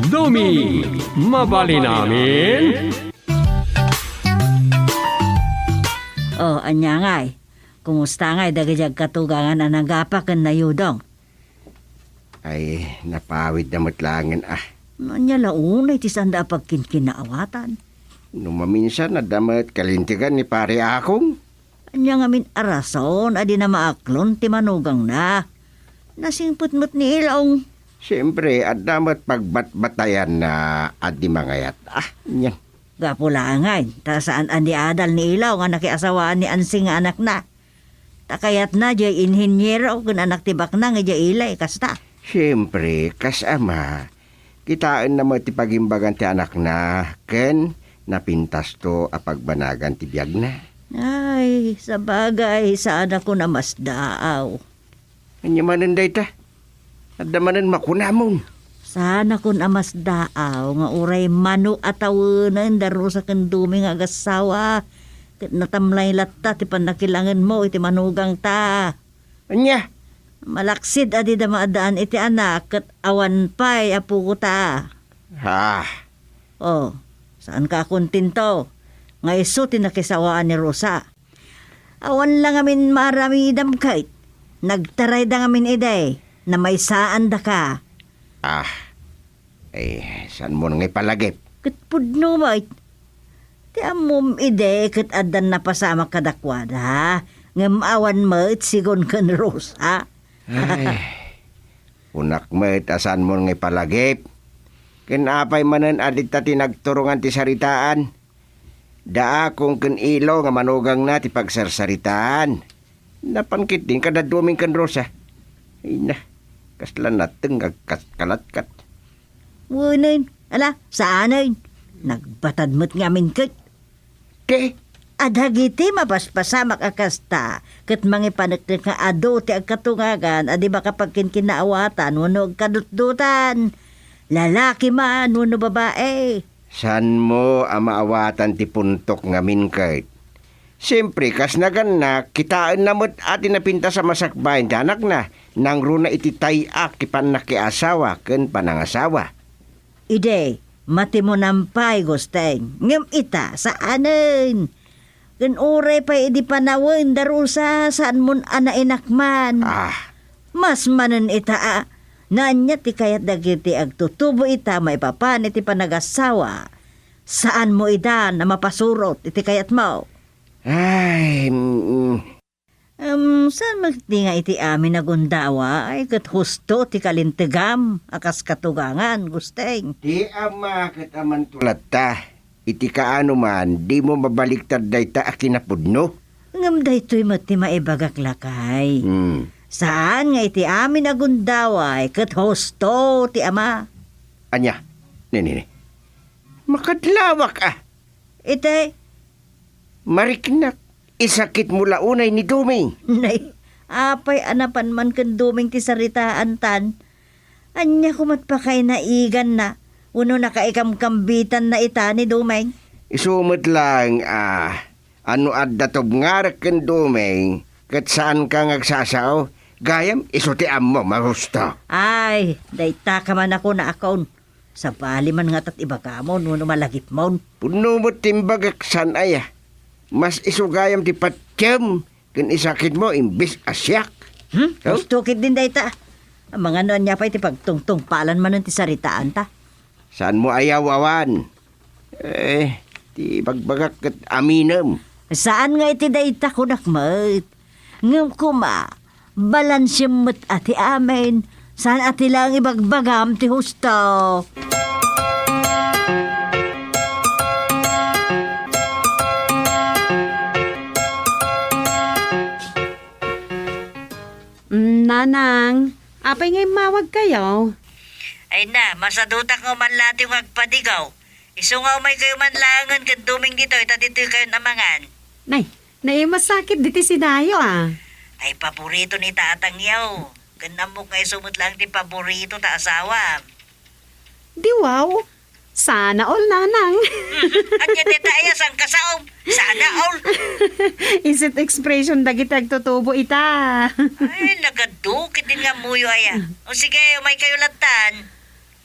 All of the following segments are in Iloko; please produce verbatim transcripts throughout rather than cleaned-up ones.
Dumi, mabalin amin? O, ania ngay? Kumusta ngay dagiti agkatugangan a nagapa ken nayudong? Ay, napawidda met laengen a. Ania la unay ti saanda a pagkinkinaawatan? No maminsan, adda met kalintegan ni Pare Akong. Ania ngamin a rason a dina maaklon ti manugangna? Nasingpet met ni Ilong. Siempre, adda met pagbatbatayanna a di mangayat. Ah, nyan. Gapu laengen, ta saan a ni adal ni Ilong a nakiasawaan ni Ansing nga anakna. Ta kayatna diay inheniero ken anak ti baknang idiay ili, kasta. Siempre, kas ama, kitaenna met ti pagimbagan ti anakna ken napintasto a pagbanagan ti biagna. Ay, sabagay, saanakon a masdaaw. Ania manen dayta? Adda manen makunamon. Saanakon a masdaaw nga uray mano a tawenen da Rosa ken Dumi nga agassawa, ket natamlay latta ti pannakilangenmo iti manugangta. Ania? Malaksid a dida maaddaan iti anak ket awan pay a pukota. Ah. O, saanka a kontento nga isu ti nakisawaan ni Rosa? Awan la ngamin maaramidam ket nagtarayda ngamin idi, namaysaandaka. Ah, eh, saanmon nga ipalagip? Ket pudno met. Ti ammom idi ket addan napasamak kadakuada, ngem awan met sigun ken Rosa. Ay, kunak met a saanmon nga ipalagip. Ken apay manen a dita ti nagturongan ti saritaan? Da Akong ken Ilo nga manugangna ti pagsarsaritaan. Napan ketdin kada Duming ken Rosa. Ay na, kasla nateng nga agkatkalatkat. Wenen, ala, saanen. Nagbatad met ngamin ket. Ti? A dagiti mapaspasamak a kasta, ket mangipaneknek nga adu ti agkatungagan a di makapagkinkinaawatan wenno agkadutdotan. Lalaki man wenno babai. Saanmo a maawatan ti puntok ngamin ket? Siempre, kas nagannak, kitaenna met a ti napintas a masakbayan ti anakna, nangruna iti tay-ak ti pannakiasawa ken panangasawa. Idi, matimonan pay, Gusteng. Ngem ita, saanen. Ken uray pay idi panawen da Rosa, saanmon a nainakman. Ah. Mas manen ita a, no ania ti kayat dagiti agtutubo ita maipapan iti panagasawa, saanmo idan a mapasurot iti kayatmo. Ay, mm, Em, saan met ti nga iti amin a gundaway ket husto ti kalintegam a kas katugangan, Gusteng? Ti ama ket amanto latta, iti kaano man, dimo mabaliktad dayta a kinapudno. Ngem daytoy met ti maibagak, lakay. Hmm. Saan nga iti amin a gundaway ket husto ti ama. Ania? Ni, ni, ni. Makadlawak a. Iti? Mariknak, isakitmo la unay ni Duming. Nay, apay a napan man ken Duming ti saritaantan? Ania koma met pakay naiganna wenno nakaikamkambitanna ita ni Duming? Isu met laeng a, a no adda tubngarek ken Duming, ket saanka nga agsasao, gayam isu ti ammom a husto. Ay, dayta ka man a kunakon. Sabali man ngata ti ibagamon wenno malagipmon. Pudno met ti imbagak, saan aya? Mas isu gayam ti patiem ken isakitmo imbes a siak. Hmm? Oh? Husto ketdin dayta. Amangan no ania pay ti pagtungtungpalan manen ti saritaanta. Saanmo a yaw-awan? Eh, ti ibagbagak ket aminem. Saan nga iti dayta, kunak met. Ngem koma, balansiem met a ti amin. Saan a ti laeng ibagbagam ti husto. Mm, Nanang, apay nga immawagkayo? Ay na, masadutak nga uman latiw nga agpadigaw. Isu nga umaykayo man laengen ken Duming ditoy, ta ditoykayon amangan. Nay, naimasakit diti sinayo, a. Ay, paborito ni tatangyo. Ken ammok nga isu met laeng ti paborito ta asawa. Di wow. Sana all, Nanang. Mhm. Ania dayta aya, saan ka saom? Sana all. Isu ti expression dagiti agtutubo ita. Ay, nagadu ketdin nga ammoyo aya. O sige, umaykayo lattan.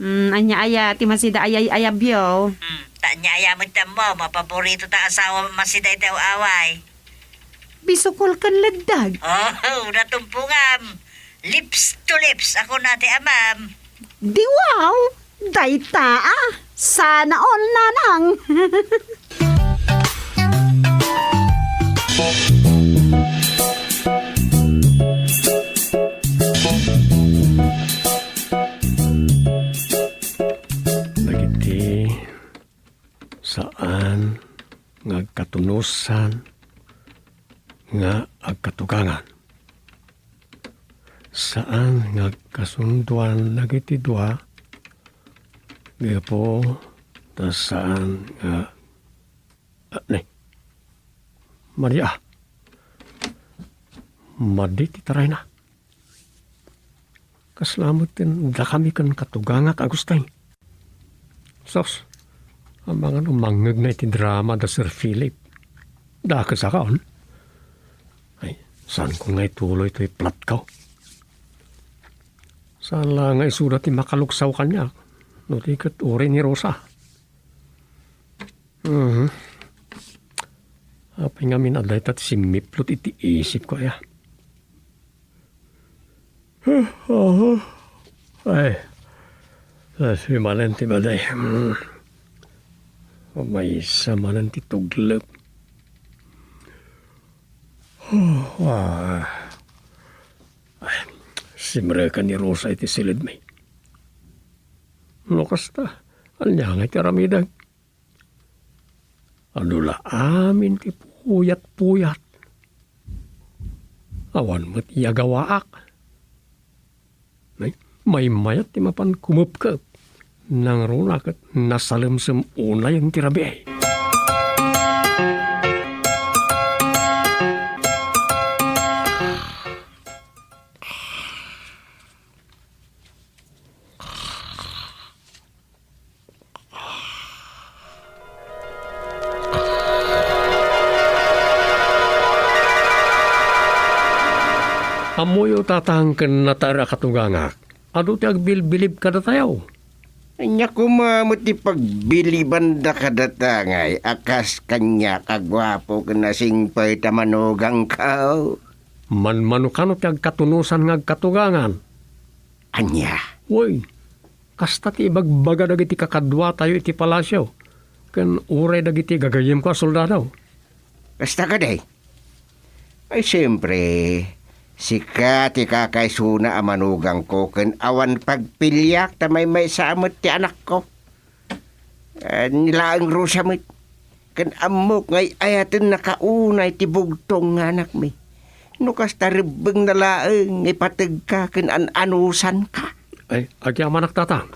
Mm, ania aya ti masida a yay-ayabyo? Hmm, ta ania aya met ti ammo, mapaborito ta asawa masida iti aw-away. Bisukol ken leddag. Oh, natumpongam. Lips to lips, a kuna ti amam. Di wow! Dayta a! Sana all, nanang! Dagiti saan nga agkatunosan nga agkatugangan. Saan nga agkasundoan dagiti dua gapu ta saan nga, ah, ne. Maria, madi ti tarayna. Kasla met ti dakami ken katugangak, Agustin. Sus, amangan no mangngegna iti drama da Sir Philip. Dakes a kaon. Ay, saanko nga ituloy toy plotko. Saan la nga isuda ti makaluksaw kaniak, no di ket uray ni Rosa. Mhm. Apay ngamin a dayta ti simmiplot iti isipko aya? Ay, sasi manen ti baday. Mm. Maysa manen ti tuglep. Ah. Ay, simreken ni Rosa iti silidmi. No kasta, ania nga iti aramidek? Adu la amin ti puyat-puyat. Awan met iya gawaak. Ay, maymayat ti mapan kumepkep. Nangruna ket nasalemsem unayen ti rabii. Ammoyo, tatang, ken nataer a katugangak, adu ti agbilbilib kadatayo. Ania koma met ti pagbilibanda kadata ngay a kas kaniak a guapo ken nasingpet a manugangko? Manmano kano ti agkatunosan nga agkatugangan? Ania? Wen, kasta ti ibagbaga dagiti kakaduatayo iti palasio, ken uray dagiti gagayyemko a soldado. Kasta kadi? Ay, siempre, sika ti kakaisuna a manugangko ken awan pagpiliak ta maymaysa met ti anakko. Ah, ni laeng Rosa met. Ken ammok nga ay-ayatenna kaunay ti bugtong nga anakmi. No kasta, rebbengna laeng nga ipategka ken an-anusanka. Ay, agyamanak, tatang.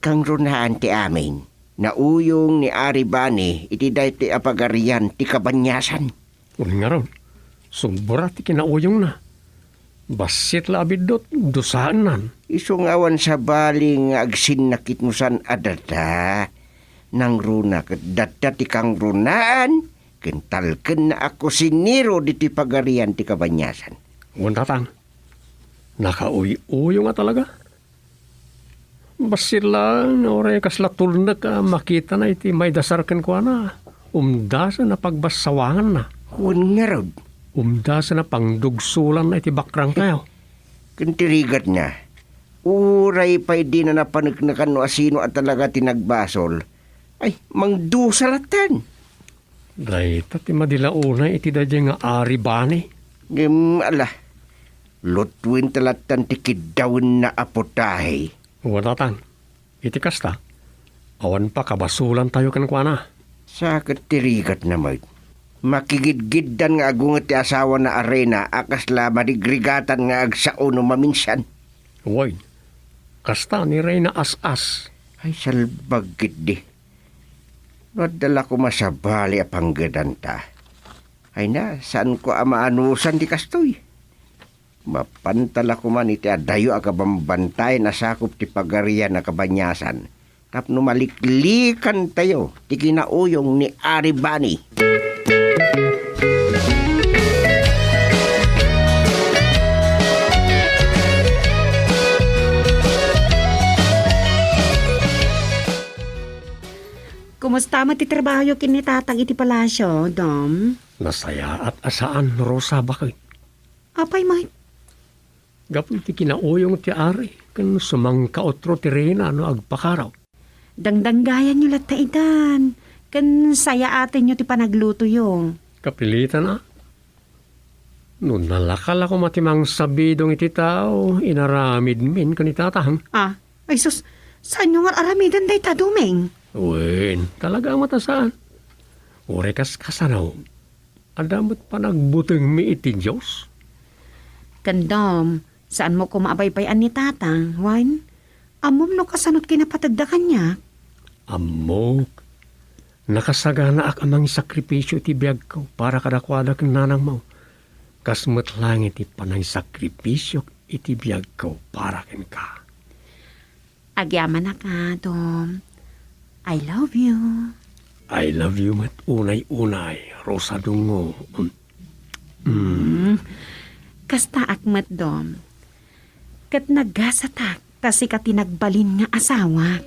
Kangrunaan ti amin. Nauyong ni Ari Bani iti daytoy a pagarian ti kabanyasan. Wen ngarud, sobra ti kinauyongna. Bassit la a biddut, dusaennan. Isu nga awan sabali nga agsinnakitnosan a dada. Nangruna ket dadda ti kangrunaan ken talkenna a kusinero ditoy pagarian ti kabanyasan. Wen, tatang, nakauy-uyong a talaga. Bassit laeng no uray kasla tulnek a makitana iti maidasar kenkuana, umdasen a pagbassawanganna. Wen ngarud. Umdasen a pangdugsolanna iti bakrangtayo. Ken ti rigatna, uray pay dina napaneknekan no asino a talaga ti nagbasol, ay, mangdusa latten. Dayta ti madi la unay iti daydiay nga Ari Bani. Ngem ala, lutuen ta lattan ti kiddawenna a putahe. Wen, tatang, iti kasta, awan pakabasolantayo kenkuana. Sa ket ti rigatna met, makigidgiddan nga agunget ti asawana a Reyna a kasla marigrigatan nga agsao no maminsan. Wen, kasta ni Reyna As-as. Ay, salbag ketdi. No adda la koma sabali a panggedanta. Ay na, saanko a maanusan ti kastoy. Mapanta la koman iti adayo a kabambantayan a sakup ti Pagarian a Kabanyasan tapno maliklikantayo ti kinauyong ni Ari Bani. Kumusta met ti trabahoyo ken ni Tatang iti palasio, Dom? Nasayaat a saan, Rosa, baket. Apay met? Gapu iti kinauyong ti ari, ken sumangkautro ti reyna no agpakaraw. Dangdanggayanyo latta itan, ken sayaatenyo ti panaglutoyo. Kapilitan a. No nalaka la koma ti mangsabidong iti tao, inaramidmin ken ni Tatang. Ah, ay sus, saanyo nga aramiden dayta, Doming? Wen, talaga met a saan. Uray kas kasano, adda met panagbutengmi iti Dios. Ken Dom, saanmo koma a baybay-an ni Tatang, wen? Ammom no kasano ti kinapategda kaniak? Ammok. Nakasaganaak a mangisakripisio iti biagko para kadakuada ken nanangmo. Kas met laeng iti panangisakripisio iti biagko para kenka. Agyamanak, Dom. I love you. I love you met unay-unay, Rosa Dungo. Mm. Kastaak met, Dom. Ket nagasatak ta sika ti nagbalin nga asawak.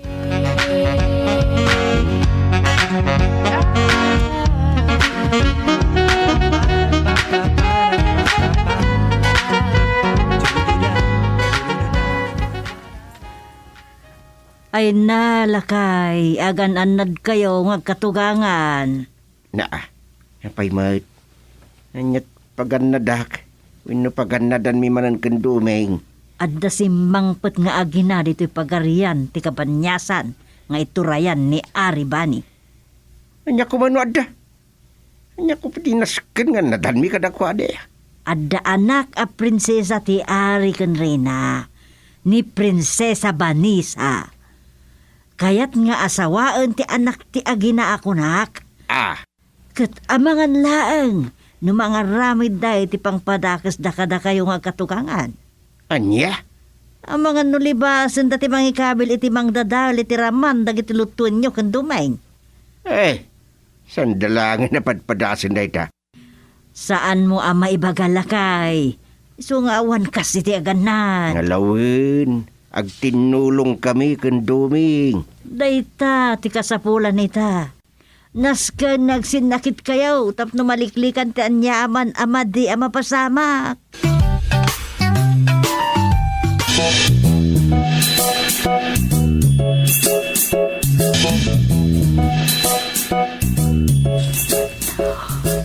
Ay na, lakay, agan-annadkayo nga agkatugangan. Naa, apay met? Ania ti pagannadak wenno pagannadanmi manen ken Doming? Adda simmangpet nga agina ditoy pagarian ti kabanniasan nga iturayan ni Ari Bani. Ania koma no adda? Ania koma ti nasken nga annadanmi kadakuada? Adda anak a prinsesa ti ari ken reyna, ni Prinsesa Vanessa. Kayat nga asawaen ti anak ti agina a kunak. Ah. Ket amangan laeng no mangaramidda iti pangpadakesda kadakayo nga agkatugangan. Ania? Amangan no libasenda ti mangikabil iti mangdadael iti raman dagiti luttuenyo ken Doming. Eh, sanda laengen a padpadasen dayta. Saanmo a maibaga, lakay. Isu nga awan kas iti agannan. Ngalawen, agtinnulongkami ken Doming. Dayta ti kasapulan ita. Nasken nga agsinnakitkayo tapno maliklikan ti aniaman a madi a mapasamak.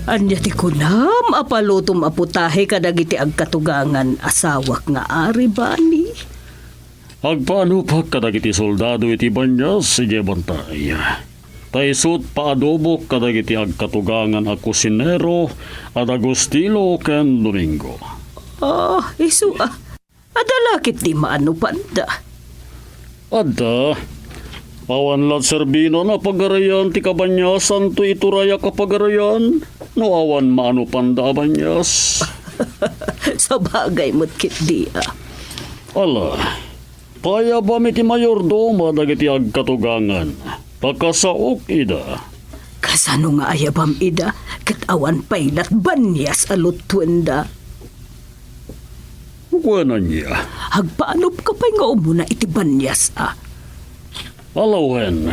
Ania ti kunam a palutom a putahe kadagiti agkatugangan, asawak nga Ari Bani? Agpaanopak kadagiti soldado iti banias idiay bantay. Ta isut paadobok kadagiti agkatugangan a kusinero a Dagostilo ken Domingo. Ah, isu a. Adda la ketdi maanupanda? Adda. Awan la serbinan a pagarian ti kabaniasan toy iturayak a pagarian no awan maanupanda a banias. Sabagay met ketdi a. Ala, paayabam iti mayordoma dagiti agkatugangan. Pakasaok ida. Kasano nga ayabam ida ket awan pay lat banias a luttuenda? Wen ania? Agpaanopka pay nga umuna iti banias a. Ala wen,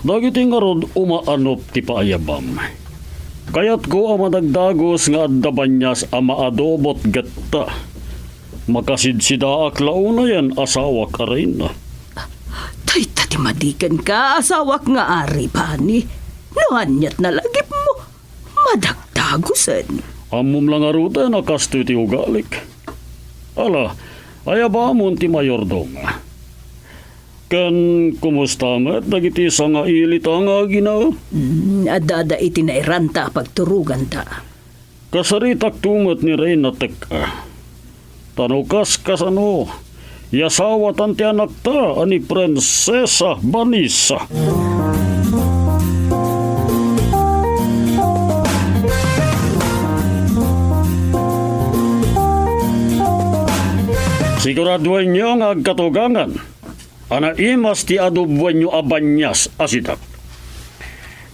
dagiti ngarud umaanop ti paayabam. Kayatko a madagdagus nga adda banias a maadobot getta. Makasidsidaak la unayen, asawak a reyna. Dayta ti madi kenka, asawak nga Ari Bani. No aniat nalagipmo, madagdagusen. Ammom la ngaruden a kastoy ti ugalik. Ala, ayabamon ti mayordoma. Ken kumusta met dagiti sangailita nga agina? Mm, adda-adda iti nairanta a pagturoganda. Kasaritakto met ni Reyna Tek-a. Ta no kas kasano, yasawatan ti anakta a ni Prinsesa Vanessa. Siguradoenyo nga agkatugangan a naimas ti adoboenyo a banias a sidak.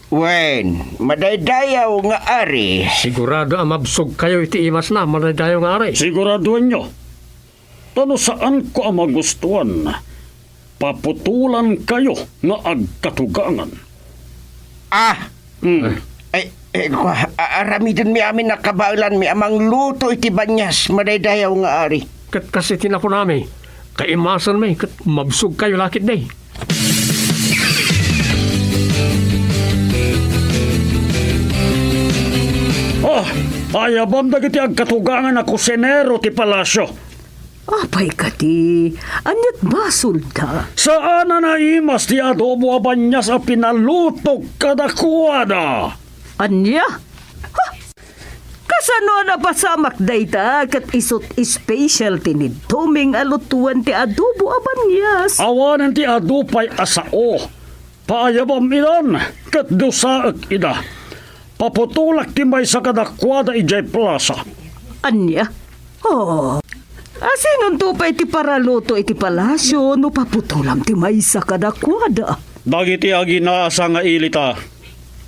Wen, madaydayaw nga ari. Sigurado a mabsogkayo iti imasna, madaydayaw nga ari. Siguradoenyo. Ta no saanko a magustuan, paputolankayo nga agkatugangan. Ah! Hmm. Ay, eh, kua, a-, aramidenmi amin a kabaelanmi a mangluto iti banias, madaydayaw nga ari. Ket kas iti nakunami, kaimasenmi ket mabsogkayo la ketdi. Oh, ayabam dagiti agkatugangan a kusinero ti palasio. Apay kadi, ania't basolda? Saan a naimas ti adobo a banias a pinalutok kadakuada. Ania? Ha? Kasano a napasamak dayta ket isut' specialty ni Doming a lutoen ti adobo a banias? Awanen ti adu pay a sao. Paayabam idan, ket dusaek ida. Paputolak ti maysa kadakuada idiay plasa. Ania? Oh, asinonto pay ti paraluto iti palasio no paputolam ti maysa kadakuada? Dagiti agina a sangailita.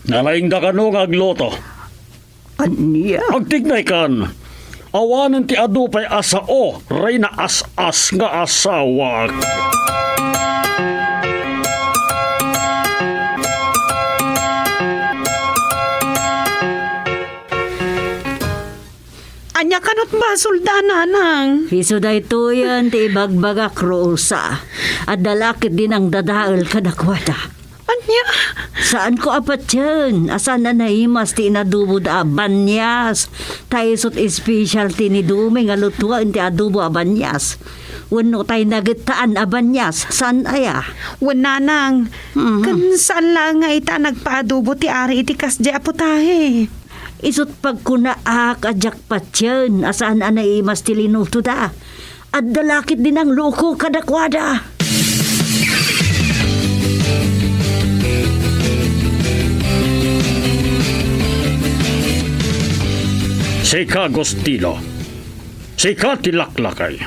Nalaingda kano nga agluto. Ania? Agtignaykan. Awanen ti adu pay a sao, Reyna As-as nga asawak. Ania kano't basolda, nanang? Isu daytoyen ti ibagbagak, Rosa. Adda la ketdi nangdadael kadakuada. Ania? Saanko a patien a saan a naimas ti inadoboda a banias. Ta isut' specialty ni Doming a lutoen ti adobo a banias. Wenno tay nagettaan a banias, saan aya? Wen, nanang, Mhm. Ken saan laeng nga ita a nagpaadobo ti ari iti kasdiay a putahe. Isut' pagkunaak a diak patien a saan a naimas ti linutoda. Adda la ketdi nangluko kadakuada. Sika, Gustilo. Sika ti laklakay.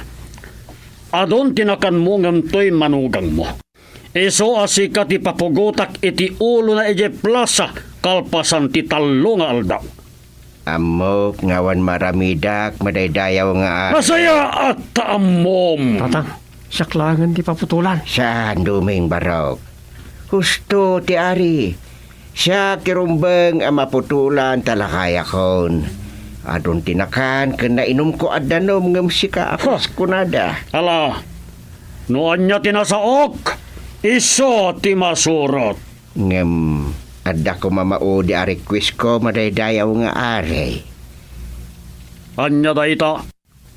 Adun ti nakanmo ngem toy manugangmo. Isu a sika ti papugotak iti ulona idiay plasa kalpasan ti tallo nga aldaw. Ammok nga awan maaramidak, madaydayaw nga ari. Nasayaat ta ammom! Tatang, siak laengen ti paputolan. Saan, Doming Barok. Husto ti ari. Siak ti rumbeng a maputolan ta lakayakon. Adun ti nakan ken nainumko a danum ngem sika a Ha! Kunada. Ala, no ania ti nasaok, isu ti masurot. Ngem adda koma maudi a requestko, madaydayaw nga ari. Ania dayta?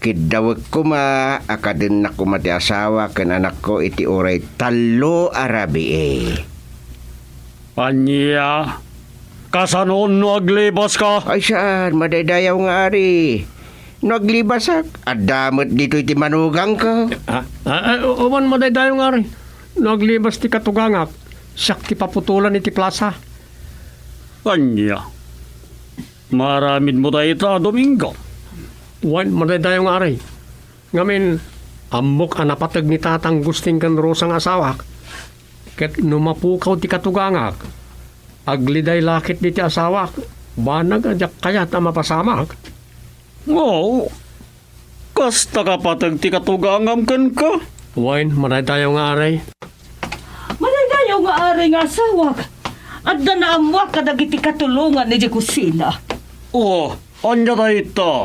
Kiddawek koma a kadennak koma ti asawa ken anakko iti uray tallo a rabii. Ania? Kasanon no aglibaska? Ay saan, madaydayaw nga ari. No aglibasak, adda met ditoy ti manugangko. Ah, ah, ah, uwan, madaydayaw nga ari. No aglibas ti katugangak, siak ti paputolan iti plasa. Ania? Maaramidmo dayta, Domingo? Wen, madaydayaw nga ari. Ngamin, ammok a napateg ni Tatang Gusting ken Rosa nga asawak. Ket no mapukaw ti katugangak, agliday la ketdi ti asawak. Banag a diak kayat a mapasamak. Ngem, kasta kapateg ti katugangam kenka? Wen, madaydayaw nga ari. Madaydayaw nga ari nga asawak, adda naammoak kadagiti katulongan idiay kusina. Oh, ania dayta?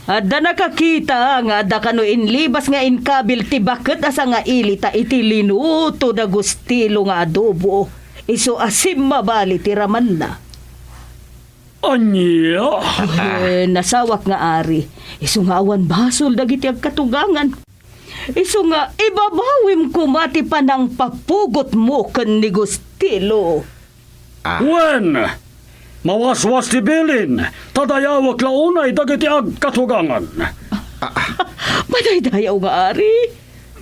Adda nakakita nga adda kano inlibas nga inkabil ti baket a sangailita iti linuto da Gustilo nga adobo. Isu a simmabali ti ramanna. Ania? Eh, nasawak nga ari. Isu nga awan basol dagiti agkatugangan. Isu nga ibabawim koma ti panangpapugotmo ken ni Gustilo. Ah. Wen, mawaswas ti bilin, ta dayawek la unay dagiti agkatugangan. Madaydayaw nga ari.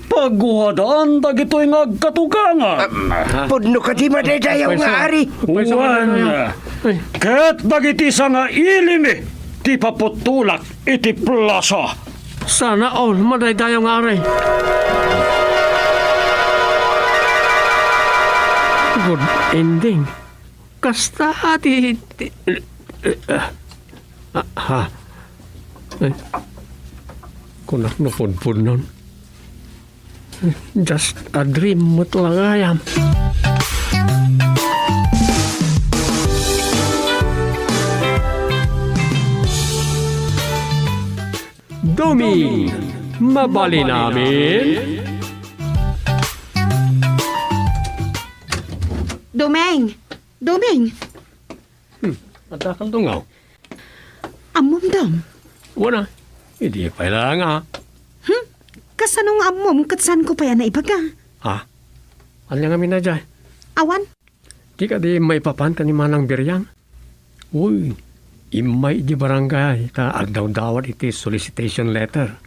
Paguhadan dagitoy nga agkatugangan. Ah, pudno kadi madaydayaw nga ari. Wen, ket dagiti sangailimi ti paputolak iti plasa. Sana all, madaydayaw nga ari. Good ending. Kasta ti, ti, ah, ha. Ay, kunak no pudpudnon. Just a dream met la gayam. Duming, mabalin amin? Duming! Duming! Hmm, adda kaldungaw. Ammom, Dom? Wana, idi pay la nga. Hmm? Kasano nga ammom ket saanko pay a naibaga? Ha? Ania ngamin a jay? Awan. Di kadi maipapan ken ni Manang Biriang? Uy, immay idiay barangay ta agdawdawat iti solicitation letter.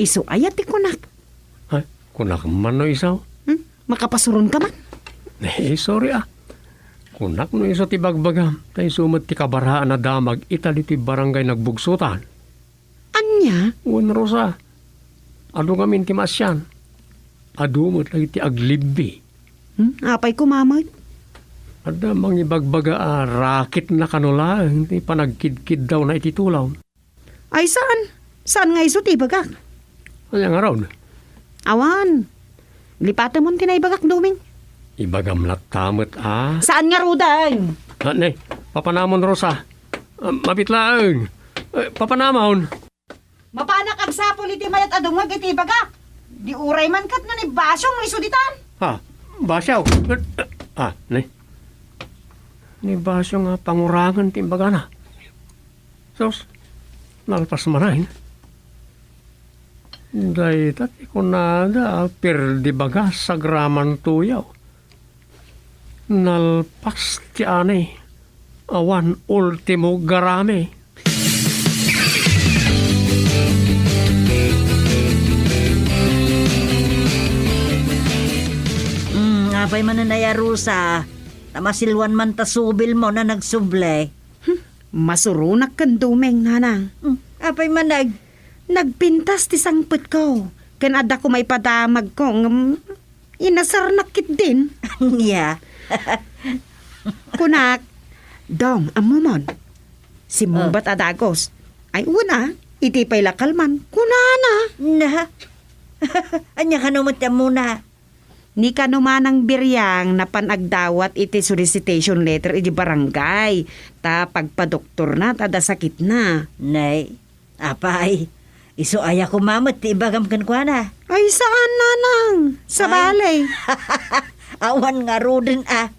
Isu aya ti kunak? Ha? Kunak man no isu? Hmm? Makapasuron ka man? Eh, sorry ah. Kunak no isu ti bagbagam, ta isu met ti kabaraan a damag ita ditoy barangay Nagbugsutan. Ania? Wen, Rosa. Adu ngamin ti maasian. Adu met dagiti aglibbi. Hmm? Apay koma met? Adda mangibagbaga a raketna kano laeng ti panagkidkiddawna iti tulawna. Ay, saan? Saan nga isu ti ibagak? Ania ngarud? Awan. Lipatemon ti naibagak, Duming. Ibagam latta met a. Saan ngaruden? Ah, ne, papanamon, Rosa. Ah, mabit laeng. Eh, papanamon. Mapanak agsapul iti mayat a dumngeg iti ibagak. Di uray man ket no ni Basyo nga isu ditan. Ha? Basyo? Ah, ne. Ni Basyo nga pangurangan ti imbagana. Sus, nalpas manen. Dayta ti kunada a pirdi bagas agraman tuyaw. Nalpas ti ani, awan ultimo garami. Mm, apay manen aya, Rosa? Ta masilwan man ta subilmo na nagsubli. Hmm, masuronak ken Duming, nanang. Hmm, apay manag? Nagpintas ti sangpetko, ken adda koma ipadamagko ngem inasarnak ketdin. Ania? Kunak, Dong, ammomon. Simmungbat a dagus. Ay, wen a, iti pay la kalman, kunana. Na? Ania kano met ti ammona? Ni kano Manang Biriang napan agdawat iti solicitation letter iti barangay, ta pagpadoktorna ta adda sakitna. Nay, apay, isu aya koma met ti ibagam kenkuana? Ay, saan, nanang. Sabali. Awan ngaruden a.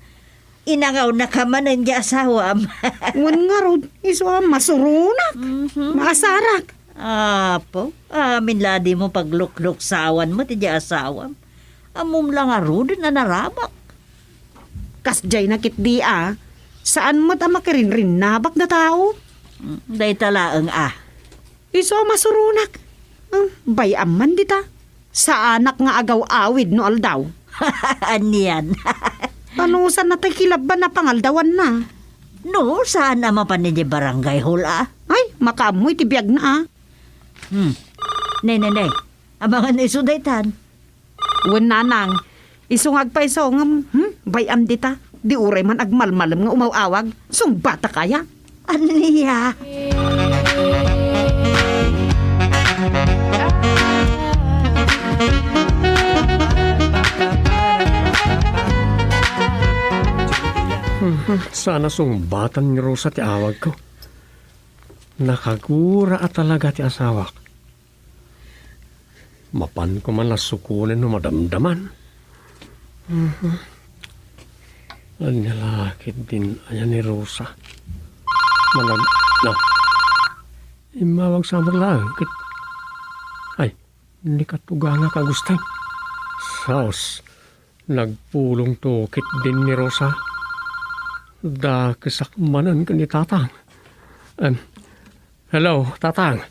Inangawna ka manen ti asawam. Wen ngarud, isu a masuronak. Mhm. Maasarak. Apo, amin la dimo paglukluksawan met ti asawam. Ammom la ngaruden a narabak. Kasdiay na ketdi a, saan met a makirinrinnabak da tao. Mm, dayta laeng a. Isu a masuronak. Hmm, bay-am man dita. Saanak nga agaw-awid no aldaw. Anian? Panusan na tay kilabban a pangaldawanna. No, saan a mapan idiay barangay hall a? Ay, makaammo iti biagna a. Hmm. Ne, ne, ne. Amangan isu daytan. Wen, nanang, isu nga agpayso ngem, hmm, bay-am dita. Di uray man agmalmalem nga umaw-awag. Sungbatak aya? Ania? Hmm, sana sungbatan ni Rosa ti awagko. Nakagura a talaga ti asawak. Mapanko man a sukonen no madamdaman. Mhm. Ania la ketdin aya ni Rosa? Manag-, na. Immawag sa met laeng ket, ay, ni katugangak a Agustin. Sus, nagpulongto ketdin ni Rosa. Dakesak manen ken ni Tatang. Em, hello, Tatang.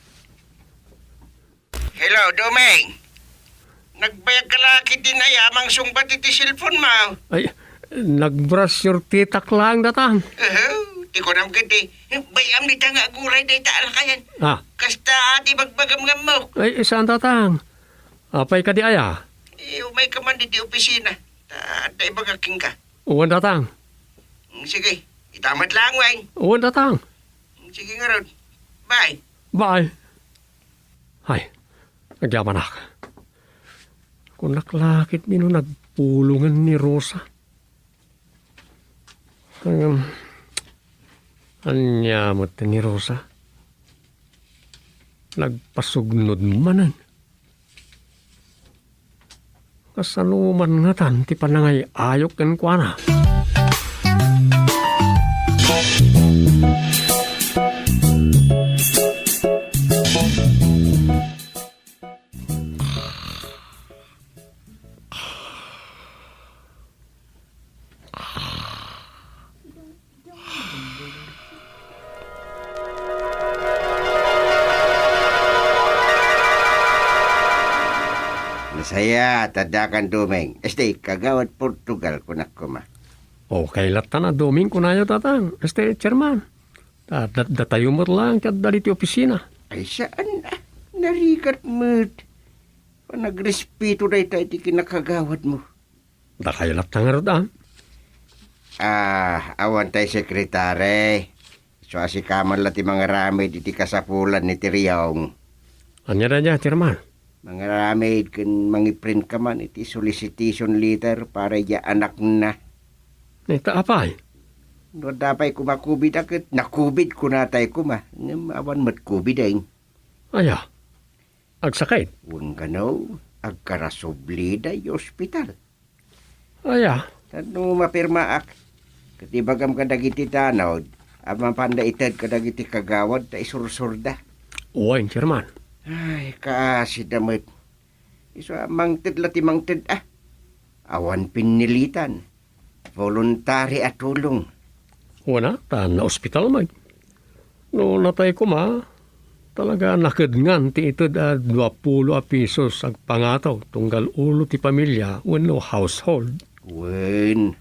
Hello, Doming. Nagbayag ka la ketdin aya a mangsungbat iti cellphone mo? Ay, nag-brush your teeth-ak laeng, Tatang. Aho, ti kunam ketdi, bay-am dita nga aguray dayta a lakayan. Ah. Kasta ti bagbagam nga ammok. Ay, saan, Tatang? Apay kadi aya? Eh, umay ka man ditoy opisina. Ta, adda ibagak kenka. Wen, Tatang. Mm, sige, ita met laeng wen. Wen, Tatang. Mm, sige ngarud. Bye. Bye. Ay, agyamanak. Kunak la ketdi no nagpulongen ni Rosa. Ngem, ania met ni Rosa? Nagpasugnod manen. Kasano man ngatan ti panangay-ayok kenkuana? Nasayaat, addakan Doming. Este, Kagawad Portugal, kunak koma. Okay latta a Doming, kunayo, Tatang. Este, Chairman. Da-, da-, datayo met laeng ti adda ditoy opisina. Ay, saan, ah. Narigat met. Panagrespeto dayta iti kinakagawadmo. Dakayo latta ngarud, a? Ah, awan tay sekretari. Isu a sika man la ti mangaramid iti kasapulan ni Tiriong. Ania dayta, Chairman? Mangaramid ken mangiprint ka man iti solicitation letter para idiay anakna. Ita apay? No adda pay koma COVID a ket na-COVID kunatay koma. Ngem awan met COVID, eng. Aya? Agsakit? Wenno, agkarasublida idiay ospital. Aya? Tapno mapirmaak, ket ibagam kadagiti tanod a mapanda ited kadagiti kagawad ta isursurda. Wen, Chairman. Ay, kaasida met. Isu a mangted la ti mangted, a. Awan pinnilitan. Voluntary a tulong. Wen a, ta naospital met. No natay koma, talaga nakedngan ti ited a duapulo a pisos agpangataw tunggal ulo ti pamilia wenno household. Wen,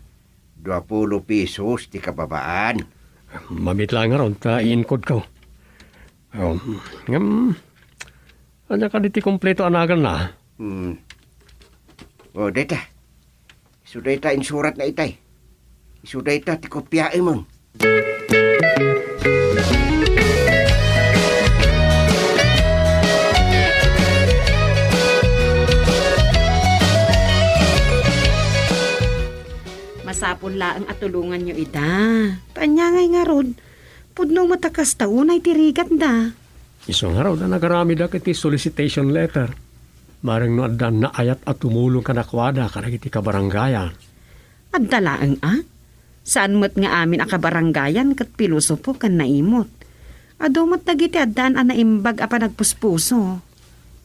duapulo pisos ti kababaan. Mamit la ngarud ta iinkodko. Oh, ngem, ania kadi ti kompleto a naganna? Hmm. Oh, dayta. Isu dayta insuratna itay. Isu dayta ti kopiaemon. Masapul laeng a tulonganyo ida. Ta ania ngay ngarud? Pudno met a kasta unay ti rigatda. Isu ngarud a nagaramidak iti solicitation letter. Bareng no adda naayat a tumulong kadakuada kadagiti kabarangayan. Adda laeng a? Saan met nga amin a kabarangayan ket pilosopo ken naimot. Adu met dagiti addaan a naimbag a panagpuspuso.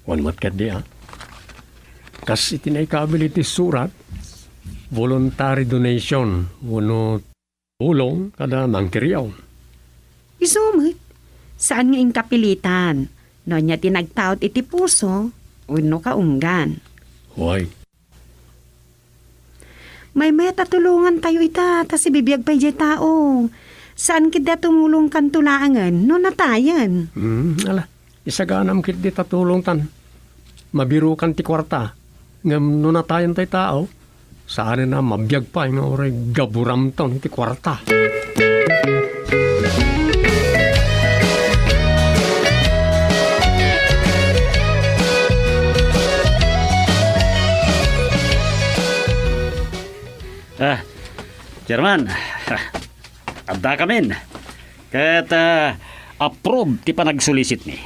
Wen met ketdi a. Kas iti naikabil iti surat, voluntary donation wenno tulong kada mangkiriaw. Isu met, saan nga inkapilitan no ania ti nagtaud iti puso wenno kaunggan. Way. Maymayat a tulongantayo ita, ta sibibiag pay diay tao. Saan ketdi a tumulongkanto laengen no natayen. Hmm, ala. Isaganam ketdi ta tulongtan. Mabirokan ti kuarta. Ngem no natayen tay tao, saanen a mabiag pay nga uray gaburamton iti kuarta. Ah, Chairman, addakamin. Ket, ah, approve ti panagsolicitmi.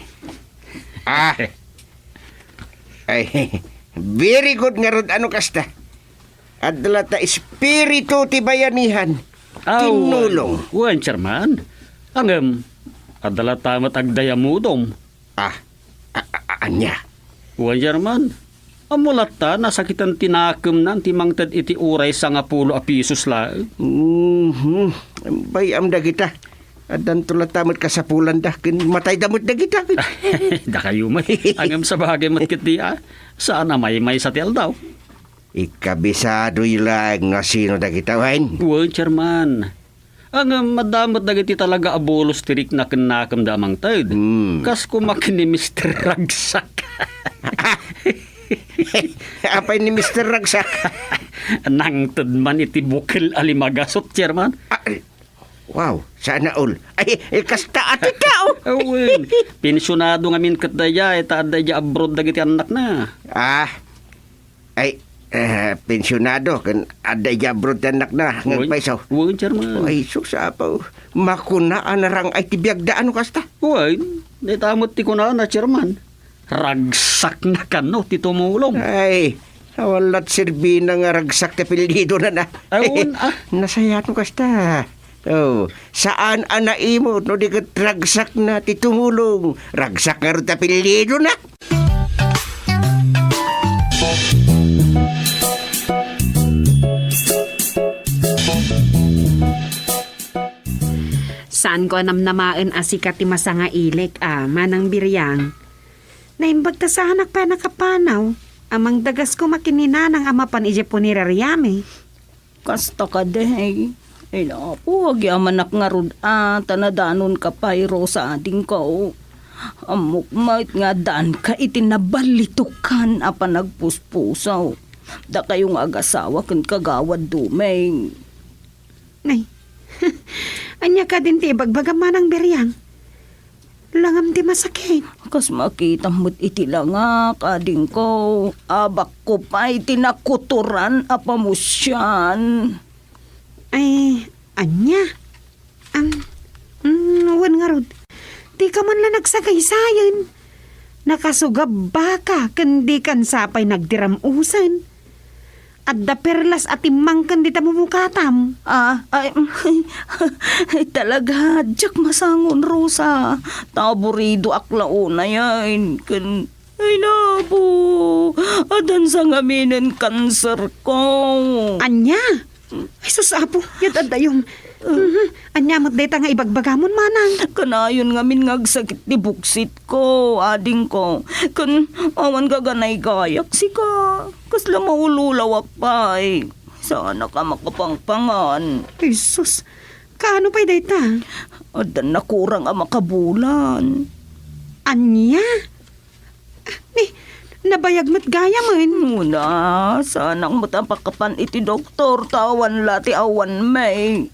Ah. Ay, very good ngarud a no kasta. Adda latta espiritu ti bayanihan. Aw, tinnulong. Wen, Chairman. Ngem, adda latta met agdayamudom. Ah, a-, a-, ania? Wen, Chairman. Ammo latta, nasakiten ti nakemna ti mangted iti uray sangapulo a pisos laeng. Mhm. Bay-am dagita. Addanto latta met kasapulanda ken matayda met dagita. Dakayo met. Ngem sabagay met ketdi a. Saan a maymaysa ti aldaw. Ikabisadoyo laeng no sino dagita, wen? Wen, Chairman. Ngem adda met dagiti talaga a bulos ti rikna ken nakemda a mangted. Hmm. Kas koma ken ni Mister Ragsak. Apay ni Mister Ragsak? Nangted man iti bukel a limagasut, Chairman. Ah, wow, sana all. Ay, eh, kasta a ti tao. Awen, pensionado ngamin ket daydiay, ta adda idiay abroad dagiti annakna. Ah, Ay, eh, pensionado, ken adda idiay abroad ti annakna, nga Uy. agpayso. Uy, Chairman. Ay, sus, apo. Makuna a narang-ay ti biagda, a no kasta? Uy. Dayta met ti kunana, Chairman. Ragsakna kano ti tumulong. Ay, awan lat serbina nga ragsak ti apelyidona na. Awan, ah. Nasayaat no kasta. Oh, saan a naimot no di ket ragsakna ti tumulong. Ragsak ngarud ti apelyidona. Saanko a namnamaen a sika ti masangailik a, Manang Biriang. Naimbag ta saanak pay a nakapanaw a mangdagas koma ken ni Nanang a mapan idiay punerariami. Kasta kadi, ay, Apo, agyamanak ngarud a ta nadanonka pay, Rosa, adingko. Ammok met nga addaanka iti nabalitokan a panagpuspuso. Dakayo nga agasawa ken Kagawad Dumeng. Ay, ania kadin ti ibagbagam, Manang Biriang? Langam ti masakit. Kas makitam met iti langak, adingko, abakko pay ti nakutoran a pamusian. Ay, ania? Am, mm, wen ngarud, dika man la nagsagaysayen. Nakasugabbaka ken dikan sapay nagtiram-usen. Adda perlas a timmangken dita mumukatam. Ah, ay, talaga, diak masangon, Rosa. Ta aburidoak la unayen. Ken, ay, nabo, addan sangaminen kanserko. Ania? Ay, sus, Apo, yat addayom. Mhm. Ania met dayta nga ibagbagamon, Manang? Kanayon ngamin nga agsakit ti buksitko, adingko. Ken awan gaganaygayak, sika. Kasla maululawak pay. Saanak a makapangpangan. Jesus, kaano pay dayta? Addan nakurang a makabulan. Ania? Ni, nabayag met gayamen. Una, saanak met a pakapan iti doktor, ta awan la ti awan may.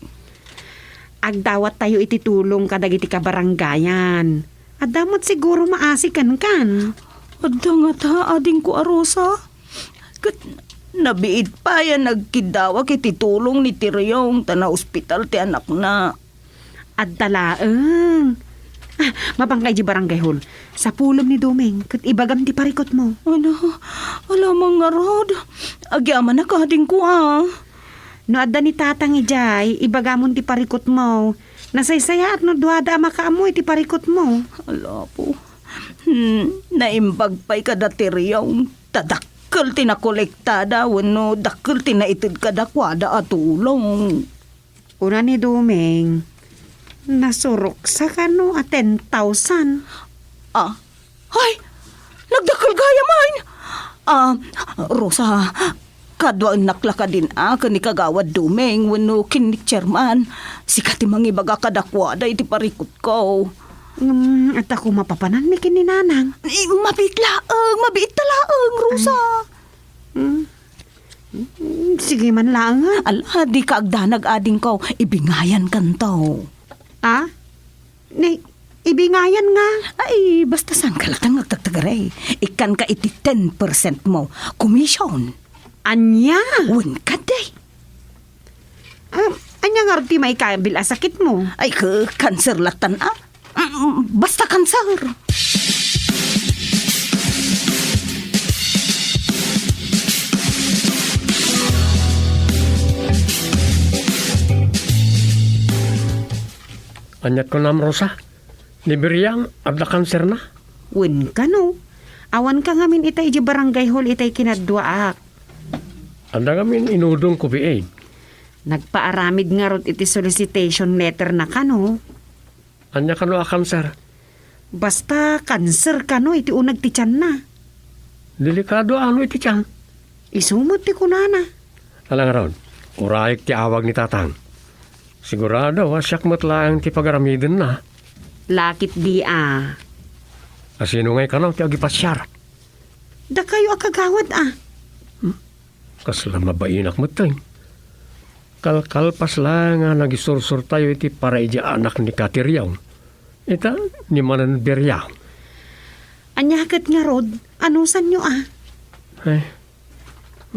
Agdawattayo iti tulong kadagiti kabarangayan. Adda met siguro maasi kenkan. Adda ngata, adingko a Rosa. Ket nabiit pay a nagkiddawak iti tulong ni Tiriong ta naospital ti anakna. Adda laeng. Ah, mapanka idiay barangay hall. Sapulem ni Doming, ket ibagam ti parikutmo. Ano? Alamang ngarud. Agyamanak, adingko, ah. No adda ni Tatang idiay, ibagamon ti parikutmo. Nasaysayaat no duada a makaammo iti parikutmo. Ala, Apo. Hmm, naimbag pay kada Tiriong. Ta dakkel ti nakolektada wenno dakkel ti naited kadakuada a tulong. Kuna ni Doming, nasuroksa kano a ten thousand? Ah, ay! Nagdakkel gayamen! Ah, Rosa, kaduaennak la kadin a ken ni Kagawad Doming wenno ken ni Chairman. Sika ti mangibaga kadakuada iti parikutko. Ngem, adda koma papananmi ken ni Nanang? Eh, mabiit laeng, mabiit ta laeng, Rosa. Ay. Hmm. Hmm, sige man laeng, ah. Ala, dika agdanag, adingko. Ibingayankanto. Ah? Ni, ibingayan nga? Ay, basta saanka latta nga agtagtagari. Ikkanka iti ten percent mo. Commission. Ania? Wen kadi. Ah, ania ngarud ti maikabil a sakitmo? Ay, k-, cancer lattan, ah. Mm, basta cancer. Aniat kunam, Rosa? Ni Biriang, adda kanserna? Wen kano. Awanka ngamin ita idiay barangay hall itay kinadduaak. Adda ngamin inudongko biit. Nagpaaramid ngarud iti solicitation letter na kano. Ania kano a kanser? Basta kanser kano iti uneg ti tianna. Delikado ano iti tian? Isu met ti kunana. Ala ngarud, urayek ti awag ni Tatang. Sigurado a siak met laeng ti pagaramidenna. Lakit di a. A sino ngay kano ti agipasiar? Dakayo a kagawad a. Hmm? Kasla mabainak metten. Kalkalpas la nga nagisursurtayo iti para idiay anak ni Kateriaw. Ita, ni Manen Beriaw. Ania ket ngarud, anusanyo a? Ay,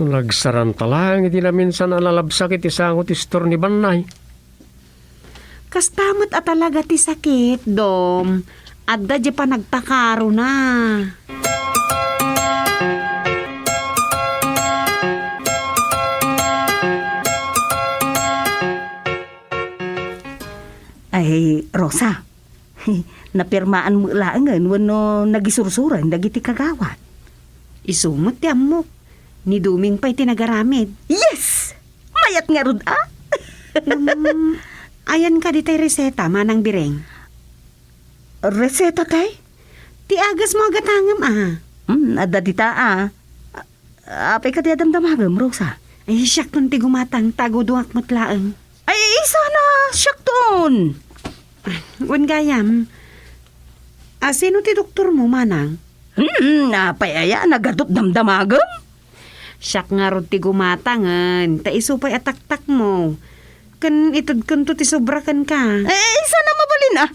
nagsaranta laeng iti naminsan a nalabsak iti sango ti istor ni Bannay. Kasta met a talaga ti sakit, Dom. Adda diay panagpakarona. Ay, Rosa, napirmaan met laengen wenno nagisursuren dagiti kagawad? Isu met ti ammok. Ni Doming pay ti nagaramid. Yes! Mayat ngarud, a? Ngem, ayan kadi tay reseta, Manang Biring? Reseta, tay? Ti agasmo a gatangem, a. Hmm, adda dita, a. A-, apay kadi a damdamagem, Rosa? Ay, siakon ti gumatang, ta agudongak met laeng. Ay, isana, siakton. Wen gayam, a, sino ti doktormo, Manang? Hmm, apay aya, nagadut damdamagem? Siak ngarud ti gumatangen, ta isu pay a taktakmo. Ken itedkento ti sobra kenka. Eh, isana mabalin, a.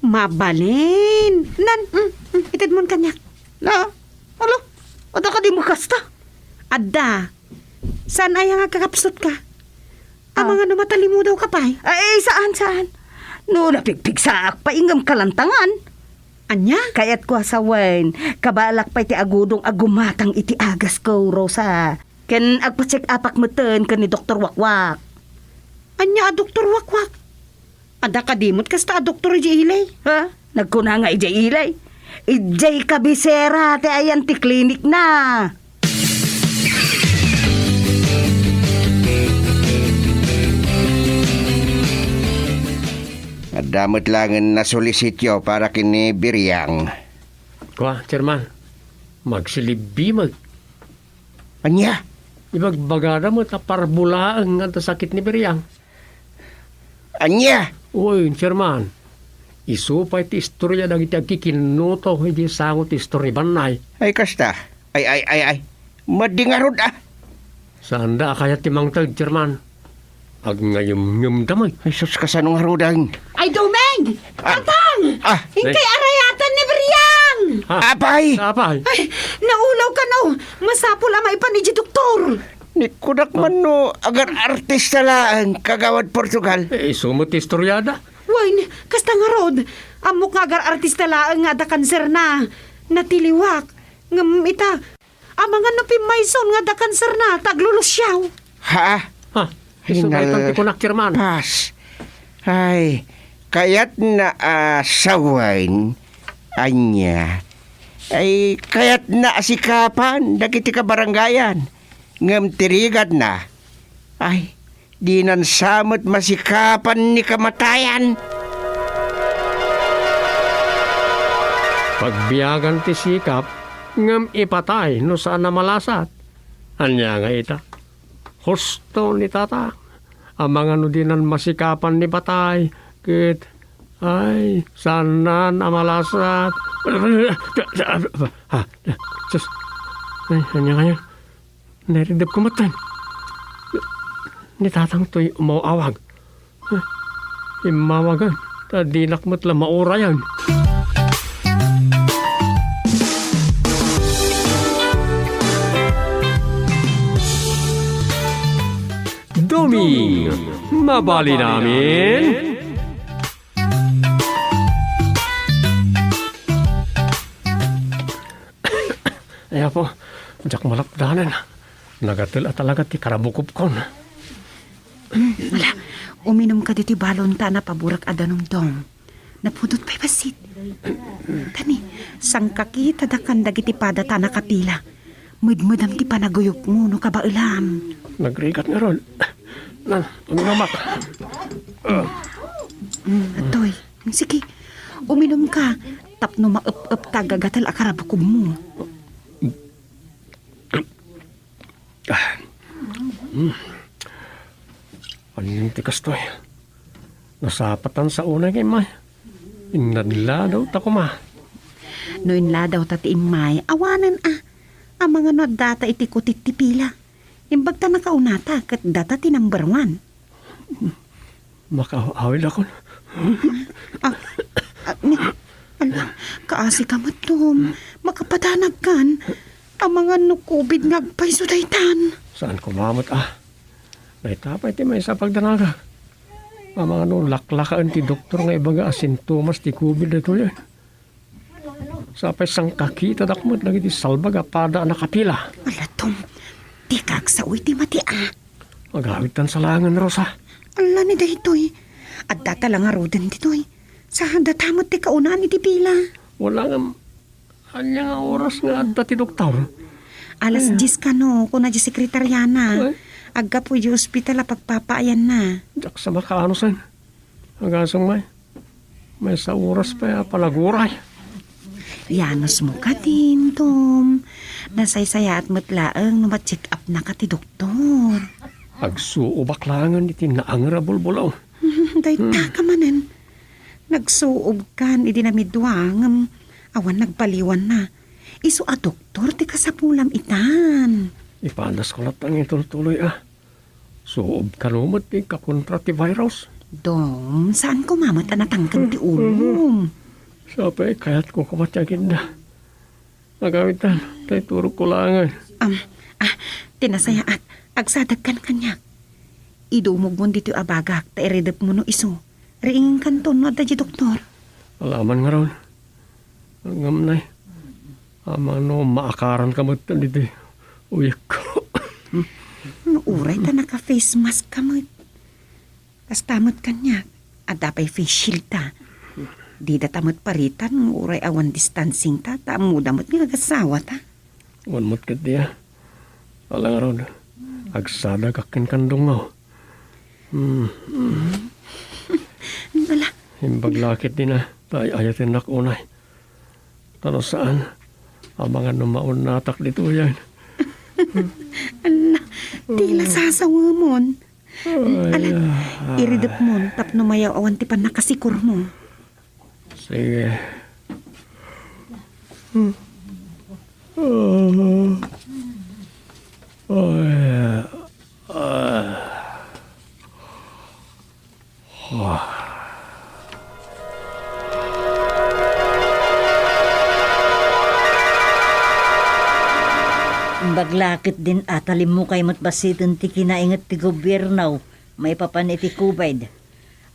Mabalin. Nan, mm, mm, itedmon kaniak. Na, ala, adda kadi met kasta? Adda. Saan aya nga agkakapsutka? Ah. Amangan no matalimudawka pay? Ay, saan, saan? No napigpigsaak pay ngem kalantangan. Ania? Kayatko a sawen, kabaelak pay ti agudong a gumatang iti agasko, Rosa. Ken agpa-check-upak metten ken ni Doktor Wakwak. Ania a Doktor Wakwak? Adda kadi met kasta a doktor idiay Ilay? Ha? Nagkuna nga idiay Ilay? Idiay kabisera ti ayan ti klinikna. Adda met laengen nasolisitio para ken ni Biriang. Kua, Chairman, magsilibbi met. Ania? Ibagbagada met a parbo laeng nga adda sakit ni Biriang. Ania? Uy, Chairman, isu pay ti istoria dagiti agkikinnuto iti sango ti istor ni Bannay. Ay, kasta. Ay, ay, ay, ay. Madi ngarud, a. Saanda a kayat ti mangted, Chairman. Agnayemngemda met. Ay, sus, kasano ngaruden? Ay, Doming! Ah. Tatang! Ah. Inkay arayatan ni Biriang! Ha? Apay! Apay! Ay, naulaw kano. Masapul a maipan idiay doktor. Ni kunak man no agar-artista laeng, Kagawad Portugal. Eh, isu met ti istoriada. Wen, kasta ngarud, ammok nga agar-artista laeng nga adda kanserna. Natiliwak. Ngem ita, amangan no pimmayson nga adda kanserna, ta aglulusiaw. Ha? Ha? Isu daytan ti kunak, Chairman. Pas. Ay, kayatna a sawen, ania? Ay, kayatna a sikapan dagiti kabarangayan. Ngem ti rigatna, ay, dinan sa met masikapan ni kamatayan. Pagbiagan ti sikap, ngem ipatay no saan a malasat. Ania nga ita? Husto ni Tatang. Amangan no dinan masikapan ni patay, ket, ay, saannan a malasat. Ah, sus. Ay, ania ngayon? Nairidep ko met. Ni Tatang toy umaw-awag. Immawagan, ta dinak met la maurayan. Doming, mabalin amin? Ay, Apo, diak malapdanen. Nagatel a talaga ti karabukobkon. Ala, uminumka ditoy balonta a napaburak a danum, Dom. Napudot pay bassit. Tani, sangkakitadakan dagiti padata a nakapila. Medmedam ti panaguyopmo no kabaelam. Nagrigat ngarud. Na, uminumak. Mm, atoy. Sige, uminumka. Tapno maep-ep ta agagatel a karabukobmo. Ah. Hmm. Ania ti kastoy? Nasapatan sa unay nga immay. Inladaw ta koma. No inladaw ta ti immay, awanen a. Amangan no addata iti kutit ti pila. Imbag ta nakaunata ket data ti number one. Makaaw-awidakon. Ah, ah, ni, ala, kaasi ka met, Tom. Makapadanagkan. Amangan no covid nga agpayso daytan. Saan ko mamut, ah? Dayta pay ti maysa a pagdanagak. Amangan no laklakaen ti doktor nga ibaga a sintomas ti covid daytoy. Sapay sangkakitadak met dagiti salbag a pada a nakapila. Ala, Tom, dika agsao iti mati, a. Agawidtan sa laengen, Rosa. Ala ni daytoy. Adda ta la ngaruden ditoy. Sa data met ti kaunaan iti pila. Wala ngem, ania nga oras nga adda ti doktor? Alas Ay. Dies kano, kuna di sekretariana. Ay. Aggapu di ospital a pagpapaayanna. Diak sa makaanusan. Agasem, may. Maysa oras pay a panaguray. Yanusmo kadin, Tom. Nasaysayaat met laeng no ma-check up naka ti doktor. Agsuobak laengen iti naanger a bulbulaw. Dayta ka manen. Nagsuobkan idi namidua ngem awan nagbaliwanna. Isu a doktor ti kasapulam itan. Ipadasko latta nga itultuloy a. Suob kano met ti kakontra ti virus. Dom, saan ko mamet a natangken ti ulom? Sapay kayatko koma ti aginda. Agawidtan, tay turogko laengen. Am, ah, ti nasayaat, agsadagkan kaniak. Idumogmon ditoy a bagak ta iridepmo no isu. Riingenkanton no adda di doktor. Alaman ngarud. Ngem nay, amangan no maakaranka met ditoy uyekko. No uray ta naka-face mask ka met. Kasta met kaniak, adda pay face shield ta. Dida ta met paritan no uray awan distancing ta, ta ammoda met nga agasawata. Wen met ketdi a. Ala ngarud, agsadagak ken kandungaw. Hmm. Ala. Imbag la ketdi a, ta ay-ayatennak unay. Ta no saan, amangan no maunnatak ditoyen. Ala, ti la sasawemon. Ala, iridepmon tapno mayaw-awan ti pannakasikormo. Sige. Ay, ah. Imbag la ketdin a ta limmukay met bassiten ti kinainget ti gobierno maipapan iti covid.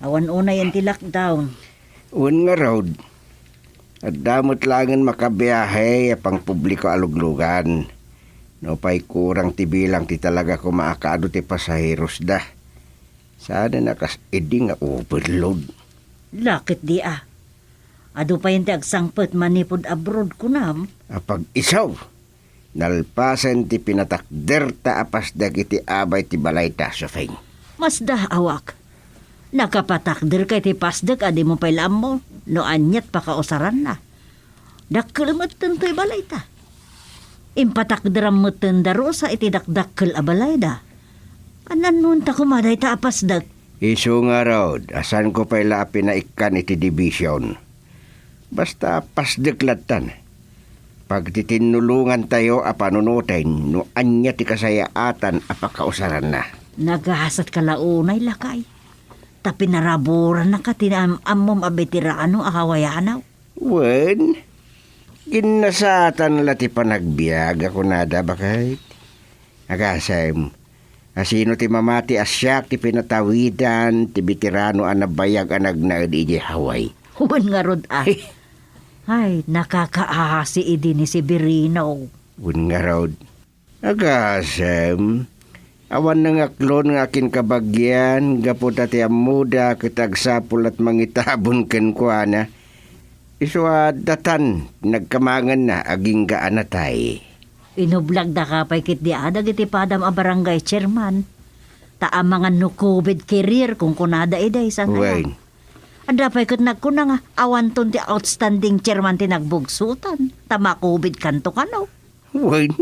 Awan unayen ti lockdown. Wen ngarud, adda met laengen makabiahe a pangpubliko a luglugan. Nupay kurang ti bilang ti talaga koma a kaadu ti pasaherosda. Saan a kas idi nga overload. La ketdi a. Adu payen ti agsangpet manipud abroad, kunam? Apag-isu! Nalpasen ti pinatakderta a pasdek iti abay ti balayta, Sofing. Masdaawak. Nakapatakderka iti pasdek a dimo pay la ammo no aniat pakausaranna. Dakkel metten toy balayta. Impatakderam metten da Rosa iti dakdakkel a balayda. Ananonta koma dayta a pasdek? Isu ngarud, a saanko pay la a pinaikkan iti division. Basta pasdek lattan. Pagtitinnulongantayo a panunoten no ania ti kasayaatan a pakausaranna. Nagasatka la unay, lakay. Ta pinaraburannaka ti am-ammom a beterano a Hawaiano. Wen, ginnasatan la ti panagbiag a kunada, baket. Agasem, a sino ti mamati a siak ti pinatawidan ti beterano a nabayag a nagnaed idiay Hawaii? Wen ngarud a. Ay, nakakaasi idi ni Severino. Wen ngarud. Agasem, awan nangaklon nga akinkabagian gapu ta ti ammoda ket agsapul a mangitabon kenkuana. Isu a datan nagkamanganna agingga a natay. Inublagdaka pay ketdi a dagiti padam a barangay chairman. Ta amangan no covid carrier, kunkunada idi, saan aya? Wen. Adda pay ket nagkuna nga awanton ti outstanding chairman ti nagbugsotan, ta ma-covid kanto kano. Wen,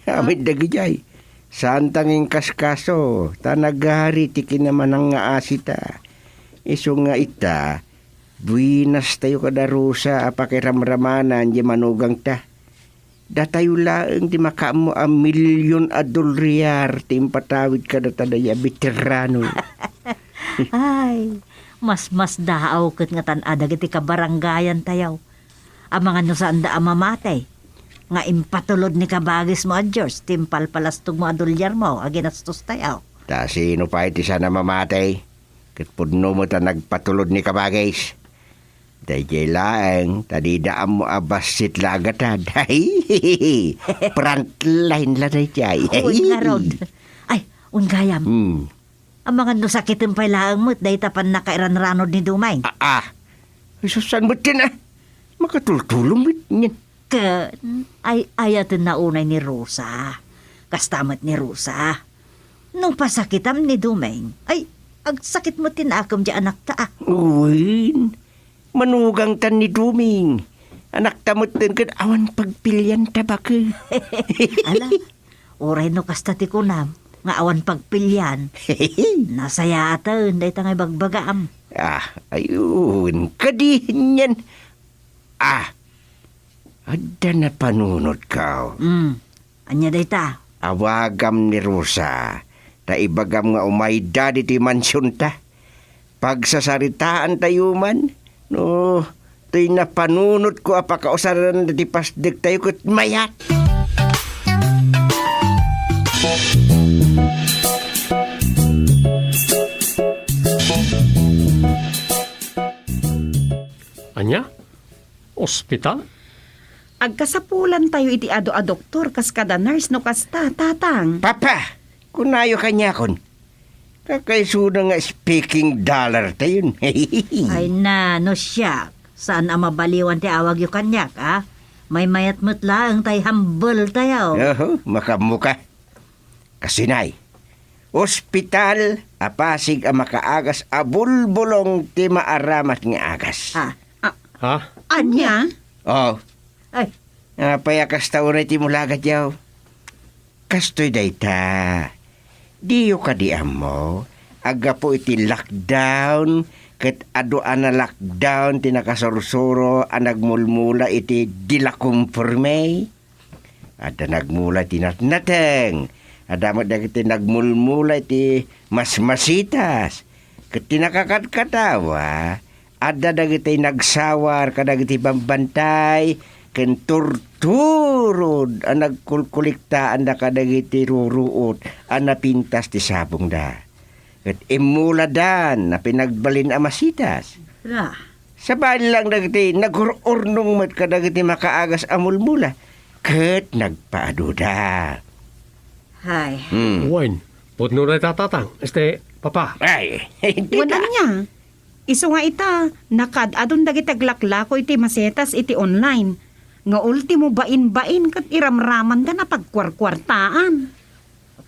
amin dagijay. Saanta nga inkaskaso, ta nagari ti kinamanangaasita. Isu nga ita, buenas tayo kada Rosa a pakiramramanan di manugangta. Datayo laeng ti makaammo a milyon a dolyar ti impatawid kadata dayta a beterano. Ay, masmasdaaw ket ngatan a dagiti kabarangayan tayo. Amangan no saanda a mamatay, nga impatulod ni kabagismo a George ti impalpalastogmo a dolyarmo a ginastos tayo. Ta sino pay ti saan a mamatay? Ket pudno met a nagpatulod ni Kabagis. Daydiay laeng, ta dida ammo a bassit la a gatad. Ay, frontline la daydiay. Wen ngarud. Ay, wen gayam. Hmm. Amangan no sakiten pay laeng met dayta pannakairanranod ni Dumeng. Ah, ah. Ay, sus, saan met ken, ah? Makatultulong met nyen. Ken, ay, ayatenna unay ni Rosa. Kasta met ni Rosa. No pasakitam ni Dumeng, ay, agsakit met ti naakem ti anakta, ah. Wen, manugangtan ni Dumeng. Anakta metten ket awan pagpilian ta baket. Ala, uray no kasta ti kunam, nga awan pagpilian. Nasayaaten dayta nga ibagbagam. Ah, ayun, kadi nyen. Ah, adda napanunotko. Mm. Ania dayta? Awagam ni Rosa, ta ibagam nga umayda ditoy mansionta. Pagsasaritaantayo man, no, toy napanunotko a pakausaran dati pasdektayo ket mayat. Ania? Ospital? Agkasapulantayo iti adu a doktor kas kada nurse no kasta, Tatang. Papa! Kunayo kaniakon. Kakaisuna nga speaking dollar tayon. Ay na, no siak. Saan a mabaliwan ti awagyo kaniak, a? Maymayat met laeng tay humble tayo. Oho, makammo ka. Kasinay, ospital a Pasig a makaagas a bulbulong ti maaramat nga agas. Ah, ah, Ha? Ania? Oh. Ay. Apay a kasta unay ti mulagadyo? Kastoy dayta. Diyo kadi ammo, aggapu iti lockdown, ket adu a na-lockdown ti nakasursuro a nagmulmula iti di la konporme? Adda nagmula iti natnateng. Adda met dagiti nagmulmula iti masmasitas. Ket ti nakakadkatawa, adda dagiti nagsawar kadagiti bambantay ken turturod a nagkulkuliktaanda kadagiti ruruot a napintas ti sabongda. Ket immuladan a pinagbalin a masitas. Ra. Sabali lang dagiti nagur-urnong met kadagiti makaagas a mulmula, ket nagpaaduda. Hay. Hmm. Wen, pudno dayta, Tatang. Este, Papa. Ay, Wen, ania? Isu nga ita, nakaad-adun dagiti aglaklako iti masetas iti online. Nga ultimo bain-bain ket iramramanda napagkuarkuartaan.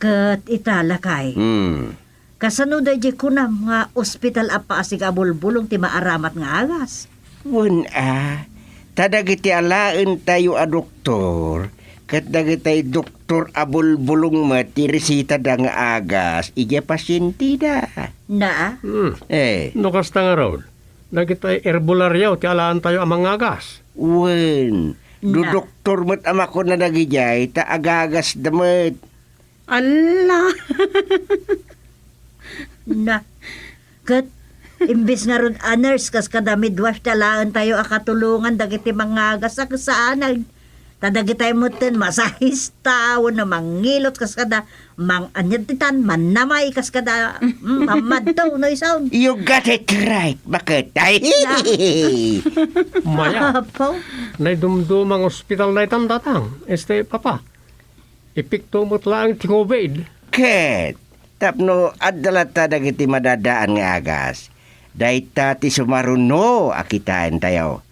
Ket ita, lakay. Hmm. Kasano daydiay kunam nga ospital a Pasig a bulbulong ti maaramat nga agas? Wen a, ta dagiti alaentayo a doktor, ket dagitay doktor a bulbulong met ti resitada nga agas idiay pasienteda. Na? Hmm. Eh. No kasta ngarud, dagitay herbolario ti alaentayo a mangagas. Wen, Na. dudoktor met a makuna dagidiay, ta agagasda met. Alla! Na, ket imbes ngarud a nurse kas kada midwife ti alaentayo a katulongan dagiti mangagas a kasaanad. Ta dagitay metten masahista wenno mangilot kas kada mang-, ania ditan, mannamay kas kada, mm, pammadto, no, isun. You got it right, baket. Ay, Na. Maya, Apo. Naidumdumang ospital daytan, Tatang. Este, Papa. Epekto met laeng ti covid. Ket, tapno adda latta dagiti madadaan nga agas, dayta ti sumaruno a kitaentayo.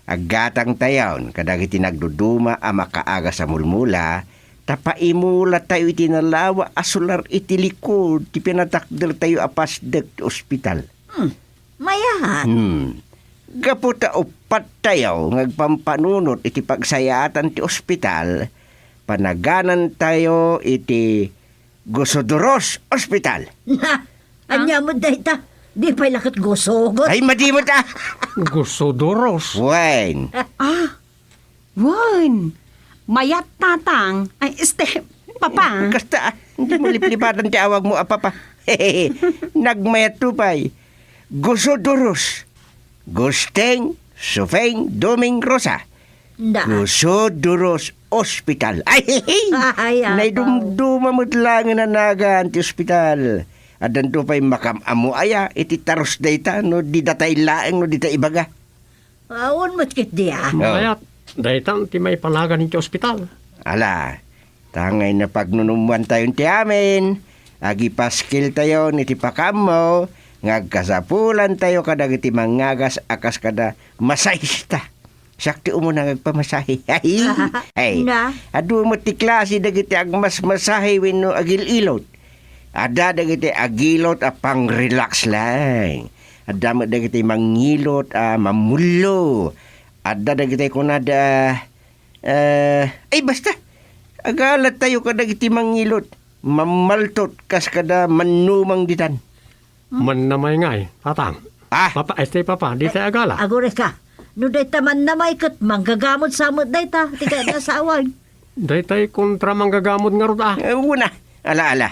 Aggatangtayon kadagiti nagduduma a makaagas a mulmula, ta paimulatayo iti nalawa a sular iti likud ti pinatakdertayo a pasdek ti ospital. Hmm. Mayat. Hmm. Gapu ta uppattayo nga agpampanunot iti pagsayaatan ti ospital, panaganantayo iti Gosoduros Ospital. Na, ania met dayta? Di pay la ket gosogot. Ay, madi met, ah. Gosoduros. Wen. Ah, Wen, mayat, Tatang. Ay, este, Papa. Kasta, ah, hindi mo liplipadan ti awag mo, ah, Papa. Nagmayat to pay. Guso durus. Gusteng, Supeng, Doming, Rosa. Da. Guso durus ospital. Ay, ay, ay. Naidumduma met laeng a nagan ti ospital. Addanto pay makam-ammo aya iti tarus dayta no di datay laeng no dita ibaga. Awan met ketdi, a. Oh. Mayat, daytan ti maipanagan iti ospital. Ala, tangay napagnunummoantayon ti amin. Agipaskiltayon iti pakaammo nga agkasapulantayo kadagiti mangagas a kas kada masahista. Siak ti umuna nga agpamasahe. Ay, Na? Adu met ti klase dagiti agmasmasahe wenno agil-ilot. Adda dagiti agilot a pang-relax laeng. Adda met dagiti mangilot a mamullo. Adda dagiti kunada, eh, ay, basta, agalattayo kadagiti mangilot, mammaltot kas kada mannumang ditan. Mannamay ngay, tatang. Ah! Papa, este, papa, di tayo agala. Agores ka. No dayta mannamay ket manggagamod sa met dayta, ti kayatna sa awan. Daytay kontra manggagamod ngarud, a. Eh, una, ala, ala.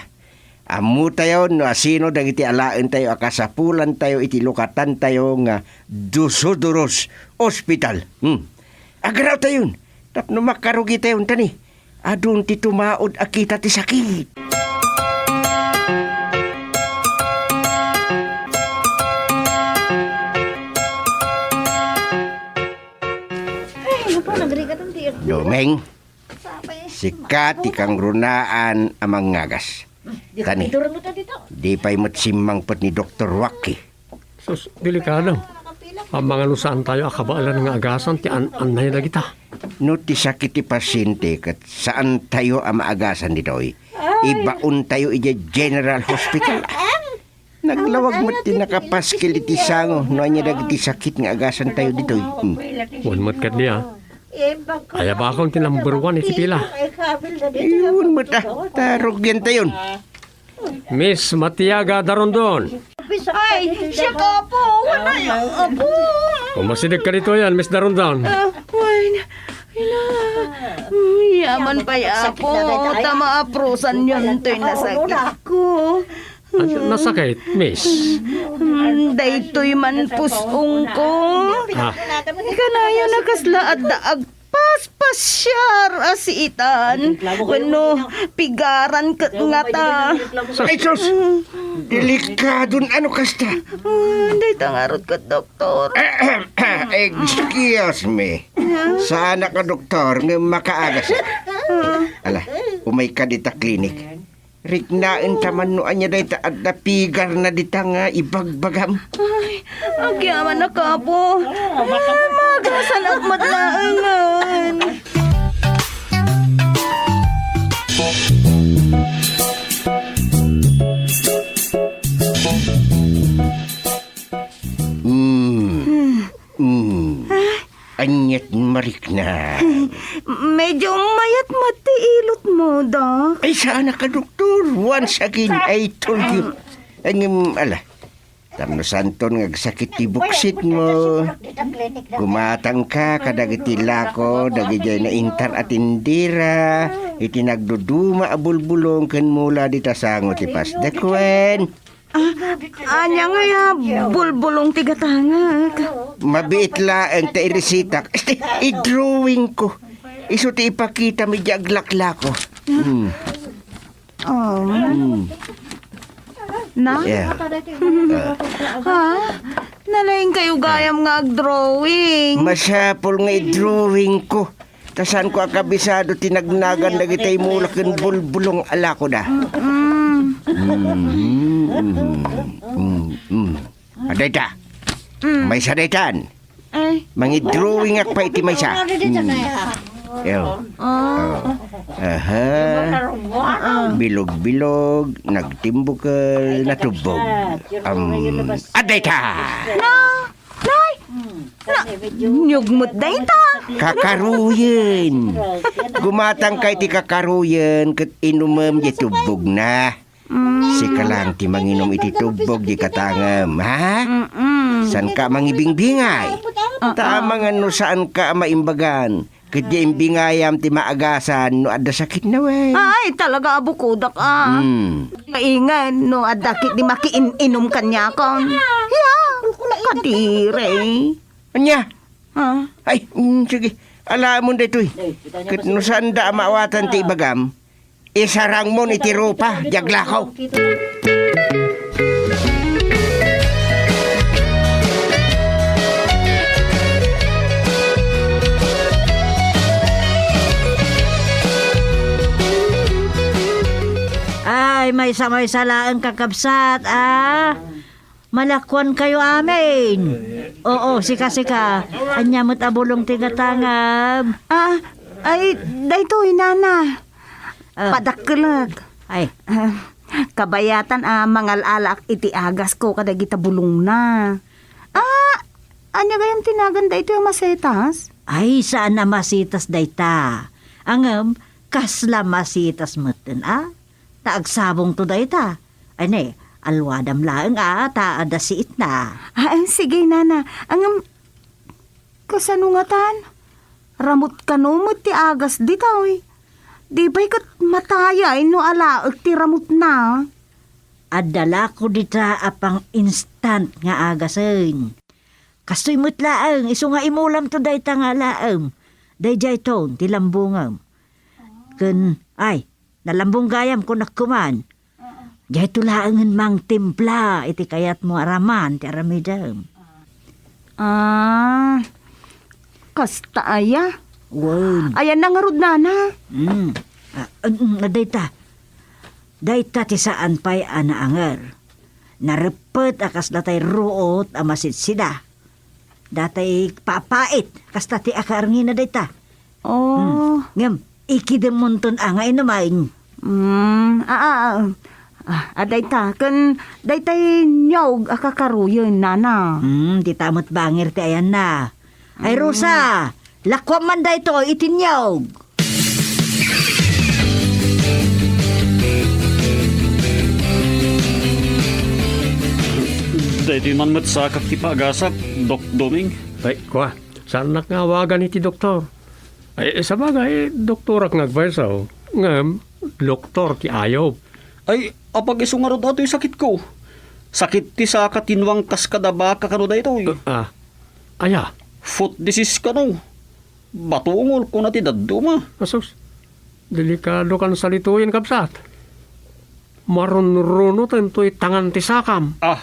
Ammotayon no asino dagiti alaentayo a kasapulantayo iti lukatantayo nga Dusoduros Hospital. Hmm. Agaraw tayon tapno makarugitayon, tani. Adun ti tumaud a kita ti sakit. Ay, naku, nagrigat ang tiyan. Domeng, sika ti kangrunaan a mangagas. Tani, di pay met simmangpet ni Doktor Wacky. Sus, delikado. Amangan no saantayo a kabaelan nga agasan ti an-annay dagita. No ti sakit ti pasyente ket saantayo a maagasan ditoy, ibaontayo idiay General Hospital. Naglawag met ti nakapaskil iti sango no ania dagiti sakit nga agasantayo ditoy. Hmm. Wen met ketdi, a. Ayabakon ti number one iti pila. Iyon met, a. Ta rugiantayon. Miss Matiaga Darondon. Ay, siak, Apo. Wala, Apo. Umasideg ka ditoy, Miss Darondon. Ah, wen, ina. Mm, yaman pay, Apo. Ta maaprosanyon toy nasakit ko. Nasakit, miss? Mm, daytoy man pus-ong ko. Ah. Kanayon a kasla adda ag- paspasiar a siitan wenno pigaran ket ngata. Ay, sus! Delikadon ano kasta. Ah, dayta ngarud ket, doktor. Excuse me. Saanak a doktor ngem makaagas. Ala, umayka dita klinik. Riknaenta man no ania dayta adda pigarna dita nga ibagbagam. Ay, agyamanak, Apo. Maagasanak met laengen. Mm. Mm. Aniat marikna? Medyo mayat met ti ilot mo, Doc. Ay, saanak a doktor. Once again, I told you. Ngem, ala, tapno saanton nga agsakit ti buksit mo, gumatangka kadagiti lako, dagidiay naintar a tindera, iti nagduduma a bulbulong ken mula dita sango ti pasdek wen. Ah, ania ngay a bulbulong ti gatangek? Mabiit laeng ta irisitak. Este, i-drawing ko. Isu ti ipakitam idiay aglaklako. Hmm. Oh. Hmm. Na? Yeah. Ha? Nalaing kayo gayam nga ag-drawing. Masapul nga i-drawing ko. Ta saanko a kabisado ti nagnagan dagitay mula ken bulbulong a lakoda. Mm-mm. Mhm, mhm, mm, mm. Adayta. Mm. Maysa daytan. Ay. Mangi-drawing ak pa iti maysa. Mm. Yo. Ah. Oh. Aha. Ah. Bilog-bilog, nagtimbukel, natubbog. Um, adayta. No. Nay! Na, niyog met dayta. Kakaruyen. Gumatangka iti kakaruyen ket inumem diay tubbogna. Mm. Sika lang ti manginum iti tubbog diay katangem, ha? Mm-mm. Saanka a mangibingbingay. Ah, ta ah. Amangan no saanka a maimbagan. Ket diay imbingayam ti maagasan no adda sakitna wen. Ay, talaga a bukodak, a. Hmm. Kaingan no adda ketdi makiin-inum kaniakon. Ya, kadire. Ania? Ha? Ay, mm, sige. Alamon daytoy. Ket no saanda a maawatan ti ibagam, isarangmon iti rupa, diay aglako. Maysa-maysa laeng, kakabsat, a. Malakuankayo amin. Oo, sika, sika. Ania met a bulong ti gatangam? Ah, ay, daytoy, nana. Ah. Padakkelek. Ay. Ah, kabayatan a mangal-alaak iti agasko kadagita bulongna. Ah, ania gayam ti nagan daytoy a masetas? Ay, saan a masetas dayta. Ngem, kasla masetas metten a. Ta agsabongto dayta. Ay ne, alwadam laeng a, ta adda siitna. Ah, eh, sige, nana. Ngem, kasano ngatan? Ramut kano met ti agas ditoy. Di pay ket matayay no alaek ti ramutna. Adda la ko dita a pang-instant nga agasen. Kastoy met laeng, isu nga imulamto dayta nga alaem. Daydiayton ti lambongem. Ken, ay, nalambong gayam, kunak kuman. Diayto laengen mangtimpla iti kayatmo a raman ti aramidem. Ah, kasta aya? Wen. Ayanna ngarud, nana? Mm. Ah, mm, dayta. Dayta ti saan pay a naanger. Nareppet a kasla tay ruot a masidsida. Datay papait, kasta ti akaarngina dayta. Oh. Hmm. Ngem, ikidemmonton a nga inumen. Hmm, a, a, a. Ah, a, dayta, ken daytay niyog a kakaruyen, nana. Hmm, dita met bangir ti ayanna. Ay, hmm. Rosa, lakuam man daytoy iti niyog. Daytoy man met sakak ti paagasak, Doc Doming. Ay, kua, saannak nga awagan iti doktor? Ay, sabagay, doktorak nga agpayso. Ngem, doktor ti ayop. Ay, apag-isu ngarud daytoy sakitko. Sakit ti saka, tinwang kas kada baka kano daytoy. Ah, ah. Aya? Foot disease kano. Batungol, kuna ti dadduma. Asus, delikado kan salituyen, kabsat. Marunruno tantoy tangan ti sakam. Ah,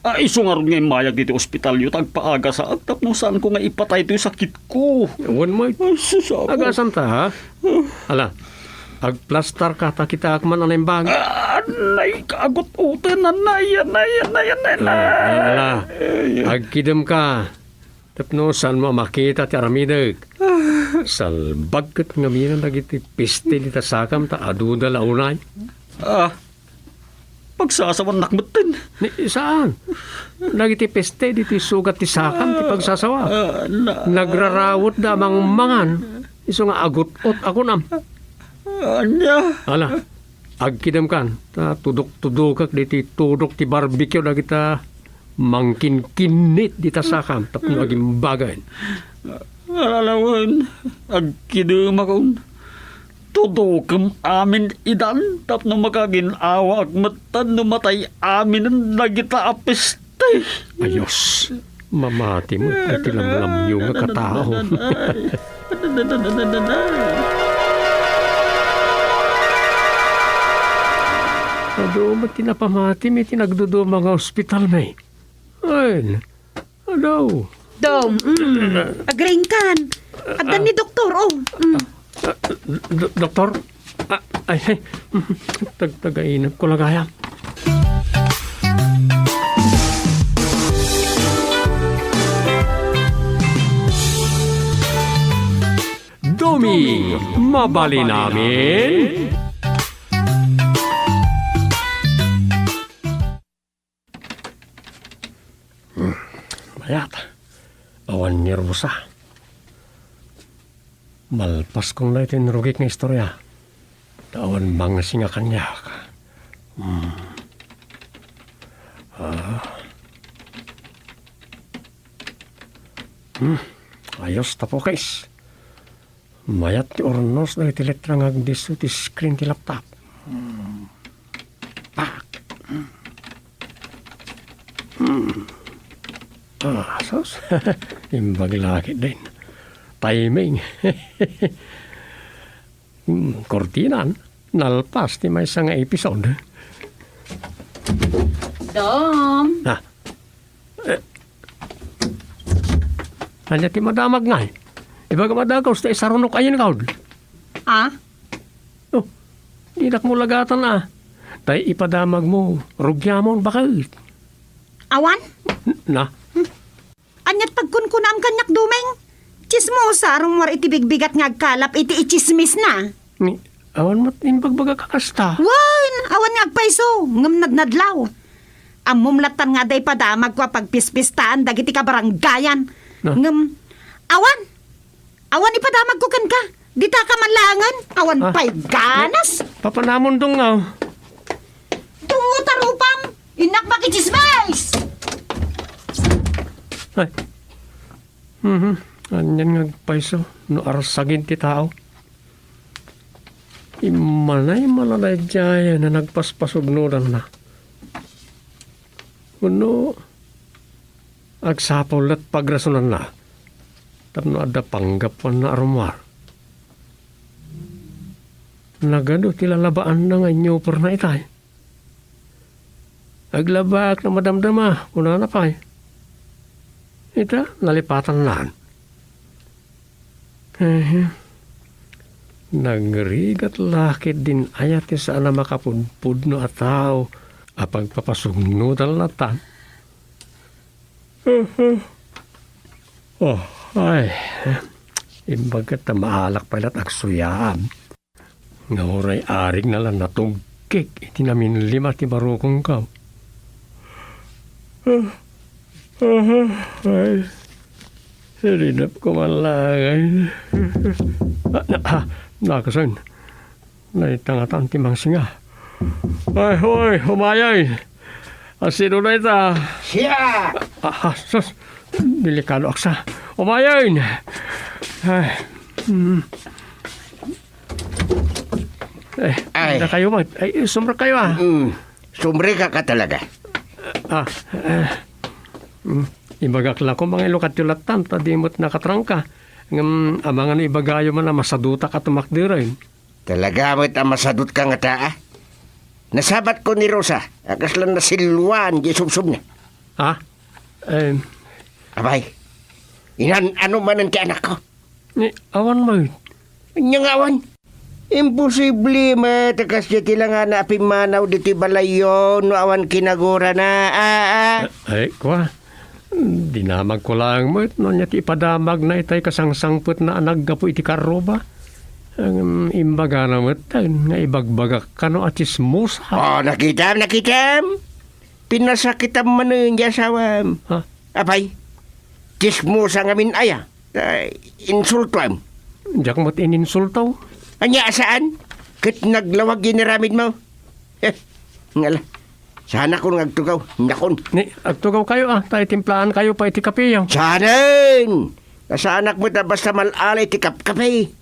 ah, isu ngarud nga immayag ditoy ospitalyo ta agpaagasaak tapno saanko nga ipatay toy sakitko. Wen met. Ay, sus, Apo. Agasanta, ha? Ala, agplastar ka ta kitaak man a naimbag. Ah, nay, agut-oten, nay, nay, nay, nay, nay. Ala, ala, ala. Ay. Agkidem ka. Tapno saanmo a makita ti aramidek. Salbag ket ngamin dagiti peste dita sakam ta aduda la unay. Ah, pagsasawannak metten. Ni, saan? Dagiti peste ditoy sugat ti sakam ti pagsasawa. Ah, na- Nagrarawetda a mangmangan. Isu nga agut-ot a kunam. Ania? Ala, agkidemkan, ta tudok-tudokek ditoy tudok ti barbecue dagita mangkinkinnit dita sakam tapno agimbagen. Alalawen, agkidemakon. Tudokem amin idan tapno makagin-awaak metten no matay aminen dagita a peste. Ay, Dios, mamati met ti lamlamyo nga katao. Adu met ti napamatim iti nagduduma nga ospitalmi. Ay, adu. Dom, mm. Agriingkan. Addan ni doktor, oh. Mm. Ah, do-, doktor? Ah, ay, ay. Tagtagainep ko la gayam. Doming, mabalin amin? Hmm, mayat. Awan ni Rosa. Malpaskon la iti inrugik nga istorya. Ta awan mangsinga kaniak. Hmm. Ah. Hmm. Ayos, tapokis. Mayat ti urnos dagiti letra nga agdisso ti screen ti laptop. Hmm. Pak. Hmm. Ah, sus. Imbag la ketdin. Timing. Hmm, kurtinan. Nalpas ti maysa nga episode. Dom. Ah. Eh. Ania ti madamag ngay? Ibagam a dagus ta isarunok a yun, kaud. Ah? Oh, dinak mo lagatan, ah. tay ipadamagmo, rugiamon baket. Awan? Na? Aniat pagkunkunam kaniak, Doming? Tsismosa, rummuar iti bigbigat nga agkalap iti itsismisna. Ni, awan met imbagbagak a kasta. Wen, awan nga agpayso, ngem nadnadlaw. Ammom lattan nga adda ipadamagko a pagpispistaan dagiti kabarangayan. Na? Ngem, awan. Awan ipadamagko kenka. Dita ka man laengen. Awan Ah. pay ganas. Papanamon dungngaw. Dungngo ta rupam. Innak makitsismis! Ay. Mhm. Anian nga agpayso no arsagin ti tao. Immanay man a daydiay a nagpaspasugnodanna. Wenno, agsapul ket pagrasonanna tapno adda panggapuanna a rummuar. Nagadu ti lalabaanna nga inyuperna itay. "Aglabaak no madamdama," kunana pay. Ita, nalipatanna. Ehe. Nagrigat la ketdin aya ti saan a makapudpudno a tao a pagpapasugnodan lattan. Oh, ay. Imbag ket ta maalak pay lat agsuyaam. Nga uray arigna la natugkek iti naminlima ti barukongko. Ay, sirinep ko man laeng. Ah, na, ah, nakasen. Naitangatan ti mangsinga. Ay, hoy, umayen! Asino dayta? Siak! Ah, ah, sus! Delikado aksa. Umayen! Ay, mm. Eh, Ay. Dakayo, Mat. Ay, sumrek kayo, ah. Mm. Sumrek ka talaga. Ah, eh. Mm. Ibagak la ko, mangilukat yo lattan, ta di met nakatrangka. Ngem, amangan no ibagayo man a masadutak a tumakderen. Talaga met a masadutka ngata, a? Nasabatkon ni Rosa, a kasla nasilluan di subsubna. Ha? Em. Abay, inan-ano manen ti anakko? Ni, awan met. Ania nga awan? Imposible met a kasdiay ti langana a pimmanaw ditoy balayyo no awan kinagurana, a, a? Ay, kua. Dinamagko laeng met no ania ti ipadamagna itay kasangsangpetna a naggapu iti karruba. Ngem imbagana metten nga ibagbagak kano a tsismosa. Oh, nakitam, nakitam? Pinasakitam manen ti asawam. Ha? Apay, tsismosa ngamin aya? Ay, insultoam. Diak met ininsulto. Ania a saan? Ket naglawag ti inaramidmo? Eh, ngala. Saanakon nga agtugaw, nakon. Ni, agtugaw kayo, a, ta itimplaankayo pay iti kapeyo. Saanen! Kasaanak met a basta mal-ala iti kapkape.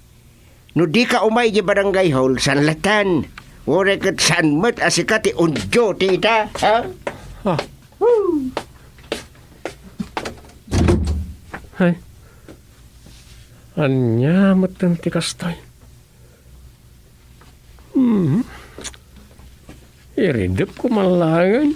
No dika umay iti barangay hall, saan lattan? Uray ket saan met a sika ti on duty ita, ha? Ah. Woo! Hay. Ania metten ti kastoy? Hmm. Iridep ko man laengen.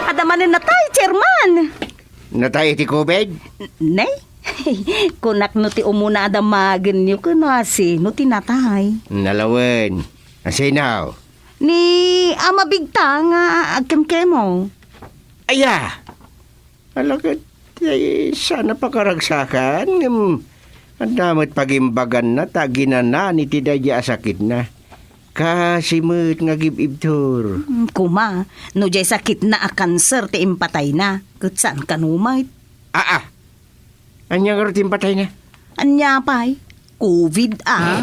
Adda manen natay, Chairman! Natay iti covid? Nay? Kunak no ti umuna a damagenyo ken no asino ti natay. Nalawen. Asino? Ni Ama Bigta nga agkemkemo. Aya! Ala ket, ay, saan a pakaragsakan, ngem adda met pagimbaganna ta aginanaan iti daydiay a sakitna. Kaasi met nga agib-ibtur. Mm, kuma, no diay sakitna a kanser ti impatayna, ket saan kano met. Aa, ania ngarud ti impatayna? Ania pay? Covid, a?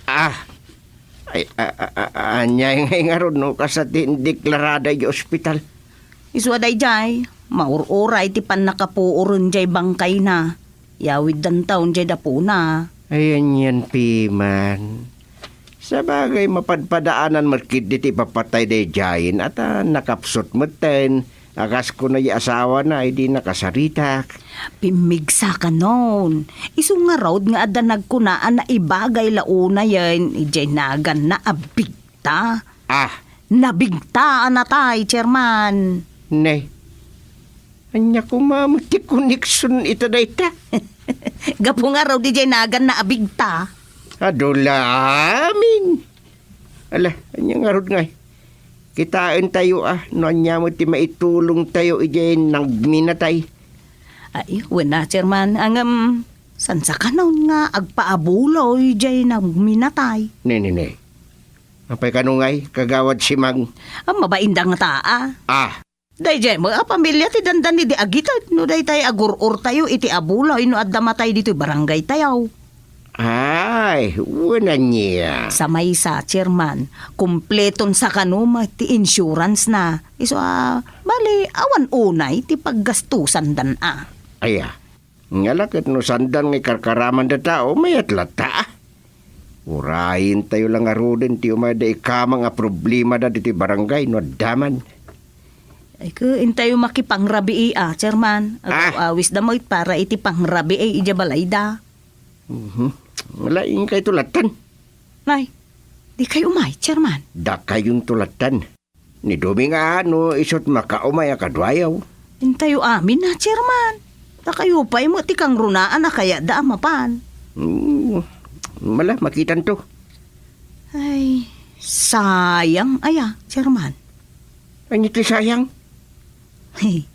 Ah. Ay, a, a, a, ania ngay ngarud no kasta ti indeklarada idiay ospital? Isu a daydiay, maur-uray ti pannakapuoren diay bangkayna. Yawiddanton diay dapuna. Ay, anian piman. Sabagay, mapadpadaanan met ketdi ti ipapatay daydiayen a ta nakapsut metten, a kas kuna ti asawana idi nakasaritak. Pimmigsa kanon. Isu ngarud nga adda nagkuna a naibagay la unayen idiay naganna a bigta. Ah. Nabigta a natay, Chairman. Ne. Ania koma met ti koneksion ita dayta? Gapu ngarud idiay naganna a bigta. Adu la amin. Ala, ania ngarud ngay? Kitaentayo a no ania met ti maitulongtayo idiay nagminatay. Ay, wen a, Chairman. Ngem, saan sa kanon nga agpaabuloy idiay nagminatay? Ne, ne, ne. Apay kano ngay, Kagawad Simang? Ah, mabain da ngata a. Ah. Daydiay met a pamilia ti dandani idi agited no daytay a gur-ortayo iti abuloy no adda matay ditoy barangaytayo. Ay, wen ania. Sa maysa, Chairman, kompleton sa kano met ti insurance na. Isu a, bali, awan unay ti paggastusandan a. Aya. Ngala ket no saandan nga ikarkaramanda tao, mayat latta. Urayentayo la ngaruden ti umayda ikamang a problemada ditoy barangay no adda man. Ay, ket intayo makipangrabii a, Chairman. Ah. Agaw-awis da met para iti pangrabii idiay balayda. Mhm. Ngala inkayto lattan. Nay, dikay umay, Chairman. Dakayonto lattan. Ni Doming a no isut makaumay a kaduayo. Intayo amin a, Chairman. Dakayo pay met ti kangrunaan a kayatda a mapan. Hmm, mala, makitanto. Ay, sayang aya, Chairman. Ania ti sayang? Hey,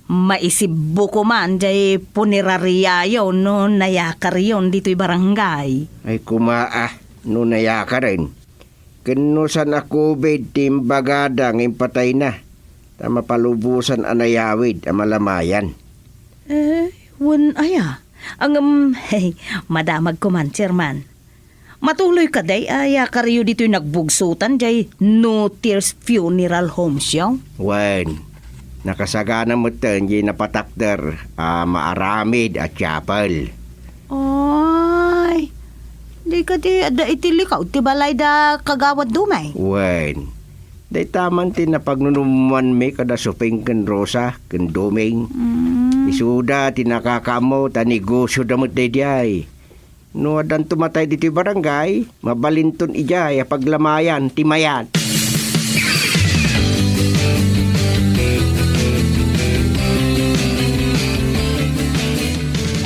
maisibbo koman jay punerariayo no nayakaryon ditoy barangay. Ay, koma a, no nayakaren. Ken no saan a COVID ti imbagada nga impatayna, ta mapalubosan a nayawid a malamayan. Eh, wen aya? Ngem, madamag koman, Chairman. Matuloy kadi a yakaryo ditoy nagbugsotan jay No Tears Funeral Home Show? Wen, nakasagana metten jay napatakder a maaramid a chapel. Ay, di kadi adda iti likaw ti balayda, Kagawad Doming? Wen, dayta man ti napagnunummoanmi kada Suping ken Rosa ken Doming. Mm. Isuda ti nakakaammo ta negosioda met daydiay. No addanto matay ditoy barangay, mabalinton idiay a paglamayan ti mayat.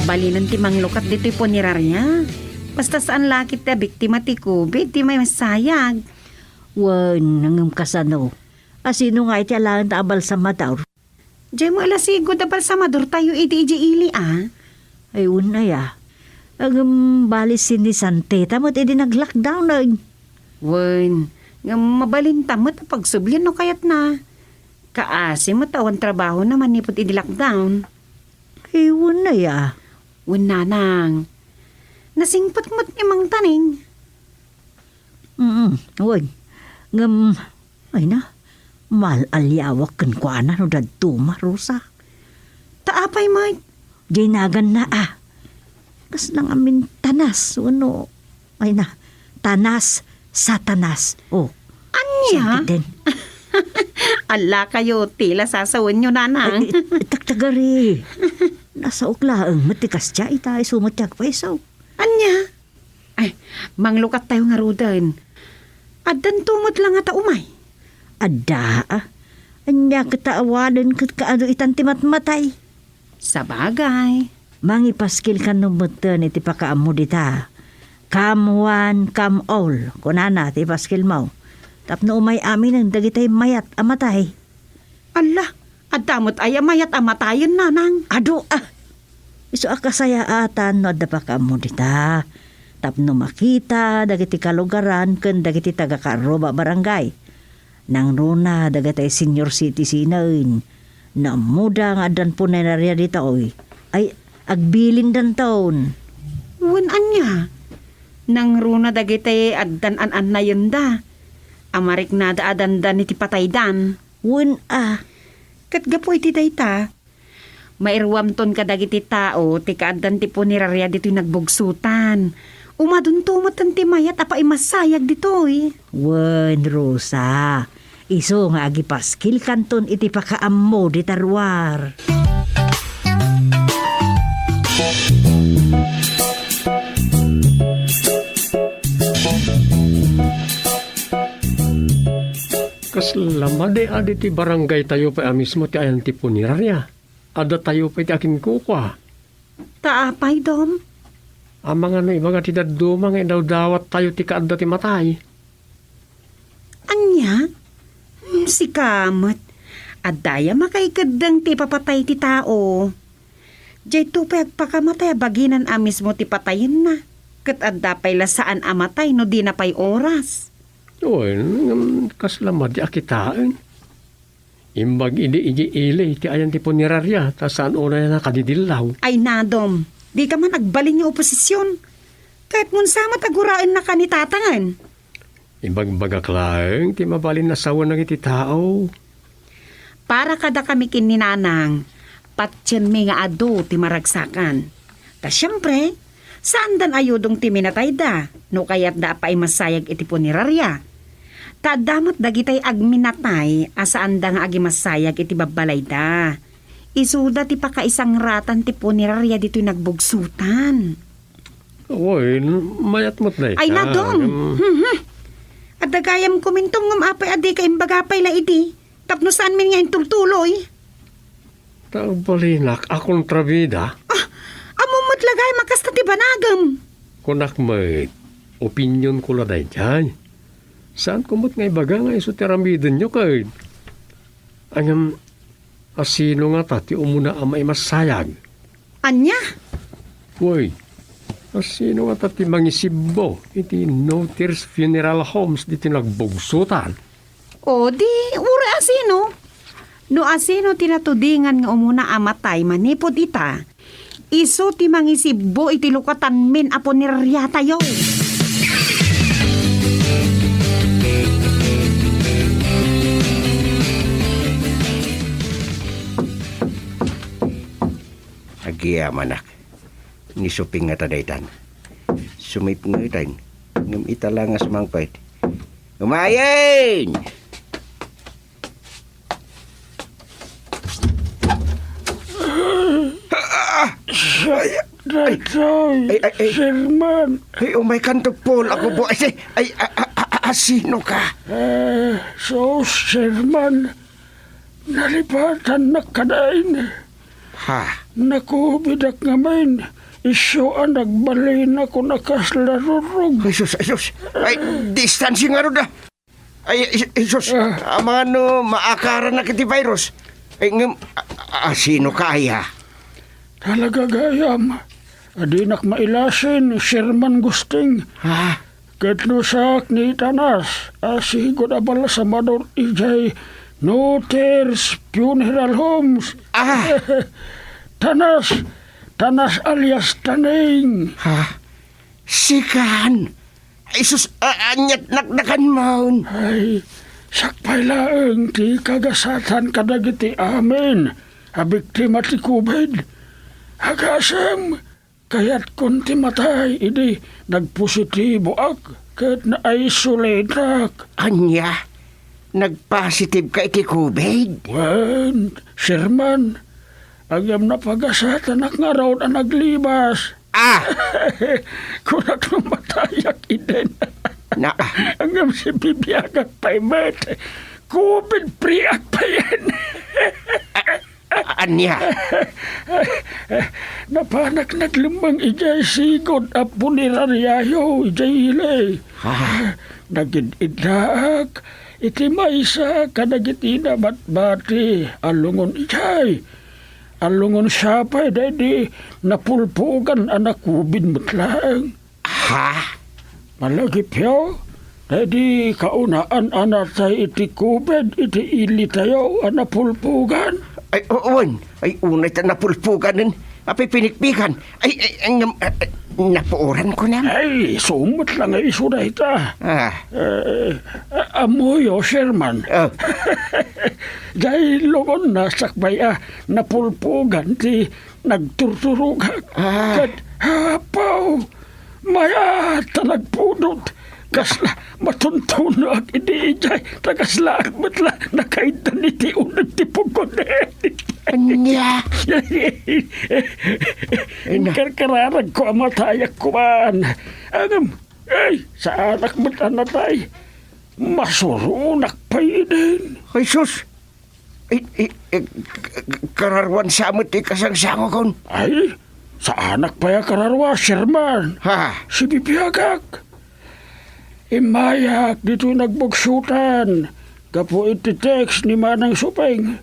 Balinen ti manglukat ditoy puneraria. Basta saan la ket ti abiktima ti COVID ti masayag. Wen, ngem kasano? Asino nga iti alaen ta abalsamador? Diay met la sigud a balsamadortayo idi idiay ili a? Ay, wen aya. Ngem bali sinisantayo met idi nag-lockdown, ay. Wen, ngem mabalinta met a pagsublien no kayatna. Kaasi met awan trabahona manipud idi lockdown. Ay, wen aya. Wen, nanang. Nasingpet met ni Mang Taning. Mm, wen. Ngem, ay na, mal-aliawak kenkuana no daduma, Rosa. Ta apay met? Diay naganna a. Kasla ngamin tanas, wenno, ay na, tanas, Satanas. Oh, ania? Sangkiten. Allakayo, ti la sasawenyo, nanang. Ay, it-, itak tagari. Nasaok laeng met ti kasdiay, ta isu met ti agpayso. Ania? Ay, manglukattayo ngaruden. Addanto met la ngata umay? Adda, a. Ania ket ta awanen ket kaadu itan ti matmatay? Sabagay. Mangipaskil kano metten iti pakaammo dita. Come one, come all, kunana ti ipaskilmo. Tapno umay aminen dagitay mayat a matay. Alla, adda met aya mayat a matayen, nanang? Adu, a. Isu a kasayaatan no adda pakaammo dita. Tapno makita dagiti kalugaran ken dagiti taga-Carroba Barangay. Nangruna dagitay senior citizen-en. No ammoda nga addan punerarya ditoy, ay agbilindanton. Wen ania? Nangruna dagitay addan an-annayenda. A mariknada a dandan iti pataydan. Wen a. Ket gapu iti dayta, mairuamton kadagiti tao ti kaaddan ti punerarya ditoy nagbugsotan. Umadunto met ti mayat a paimassayag ditoy. Wen, Rosa, isu nga agipaskilkanton iti pakaammo dita ruar. Kasla madi a ditoy barangaytayo pay a mismo ti ayan ti puneraria. Addatayo pay ti akinkukua. Ta apay, Dom? Amangan no ibaga ti dadduma nga idawdawattayo ti kaadda ti matay. Ania? Hmm, sika met. Adda aya makaikeddeng ti ipapatay ti tao. Daytoy pay agpakamatay a baginan a mismo ti patayenna. Ket adda pay la saan a matay no dina pay oras. Wen, ngem kasla madi a kitaen. Imbag idi idiay ili ti ayan ti puneraria, ta saan unay a nakadidillaw. Ay, Dom, dika man agbalin nga oposision. Kayatmon sa met a guraennaka ni Tatang. Ibagbagak laeng ti mabalin a sawen dagiti tao. Para kadakami ken ni Nanang, patienmi nga adu ti maragsakan. Ta siempre, saandan a yudong ti minatayda no kayatda a paimassayag iti puneraria. Ta adda met dagitay agminatay a saanda nga agimassayag iti babbalayda. Isuda ti pakaisangratan ti puneraria ditoy nagbugsotan. Wen, mayat met dayta. Ay, Dom. Ngem, mhm. Adda gayam kuminto ngem apay a dika imbaga pay la idi. Tapno saanmin nga intultuloy. Ta agbalinak a kontrabida. Ah, ammom met la gayam a kasta ti banagem. Kunak met, opinionko la daydiay. Saanko met nga ibaga nga isu ti aramidenyo ket. Ngem, asino ngata ti umuna a maimassayag? Ania? Wen, asino ngata ti mangisibbo iti No Tears Funeral Homes ditoy nagbugsotan? O, di, uray asino? No asino ti natudingan nga umuna a matay manipud ita, isu ti mangisibbo iti lukatanmin a punerariatayo. Agyamanak. Ni Suping ngata daytan. Sumipngeten, ngem ita la nga sumangpet. Umayen! Ah! Ay, ay, ay, ay, ay. Daytoy, Sherman. Ay, umay kanto, Paul. Ako po, ay, ay, ay, a, a, a, a, asino ka? Eh, so, Sherman, nalipatannak kadain. Ha? Nakubidak ngamin, isu a nagbalinakon a kasla rurog. Ay, sus, ay, sus. Ay, distansya ngarud, ah. Ay, ay, ay, sus. Ah. Amangan no maakaranak iti virus. Ay, ngem, a, a, asino ka aya? Talaga gayam, a dinak mailasin, Sherman Gusting. Ha? Ket no siak ni Tanas, a sigud a balsamador idiay No Tears Funeral Homes. Ah! Tanas! Tanas alias Taneng! Ha? Sikan? Ay, sus, a-, ania't naknakanmon? Ay, sakbay laeng ti kagasatan kadagiti amin a biktima ti COVID. Agasem, kayatkon ti matay idi nagpositiboak ket na-isolateak. Ania? Nagpositibka iti COVID? Wen, Sherman, ngem napagasatanak ngarud a naglibas. Ah! Kunak no matayak iden. Na- Ngem sibibiagak pay met. COVID-free-ak payen. A-, ania? Napanak naglemmeng idiay sigud a punerariayo idiay ili. Ah. Nagid-iddaak iti maysa kadagiti nabatbati a lungon idiay. A lungon siapay daydi napulpugan a na-COVID met laeng. Ha? Malagipyo, daydi kaunaan a natay iti COVID iti ilitayo a napulpugan. Ay, o-, wen. Ay, unay ta napulpuganen a pipinikpikan. Ay, ay, ay, ngem, ah, ah, napuoran ko nem. Ay, isu met la nga isu dayta. Ah. Eh, a-, ammoyo, Sherman. Ah. Diay lungonna sakbay a napulpugan ti nagturturogak. Ah. Ket, apo, Mayat ta nagpudot. Kasla matuntunoak idi idiay, ta kaslaak met la nakaiddan iti uneg ti pugonen. Ania? Ina. Inkarkararagko a matayak koma. Ngem, ay, saanak met a natay. Masuronak pay idin. Ay, sus! I, i, i, k-, k-, kararuan sa met ti kasangsangokon. Ay, saanak pay a kararua, Sherman. Ha? Sibibiagak. Immayak ditoy nagbugsutan gapu iti text ni Manang Supeng.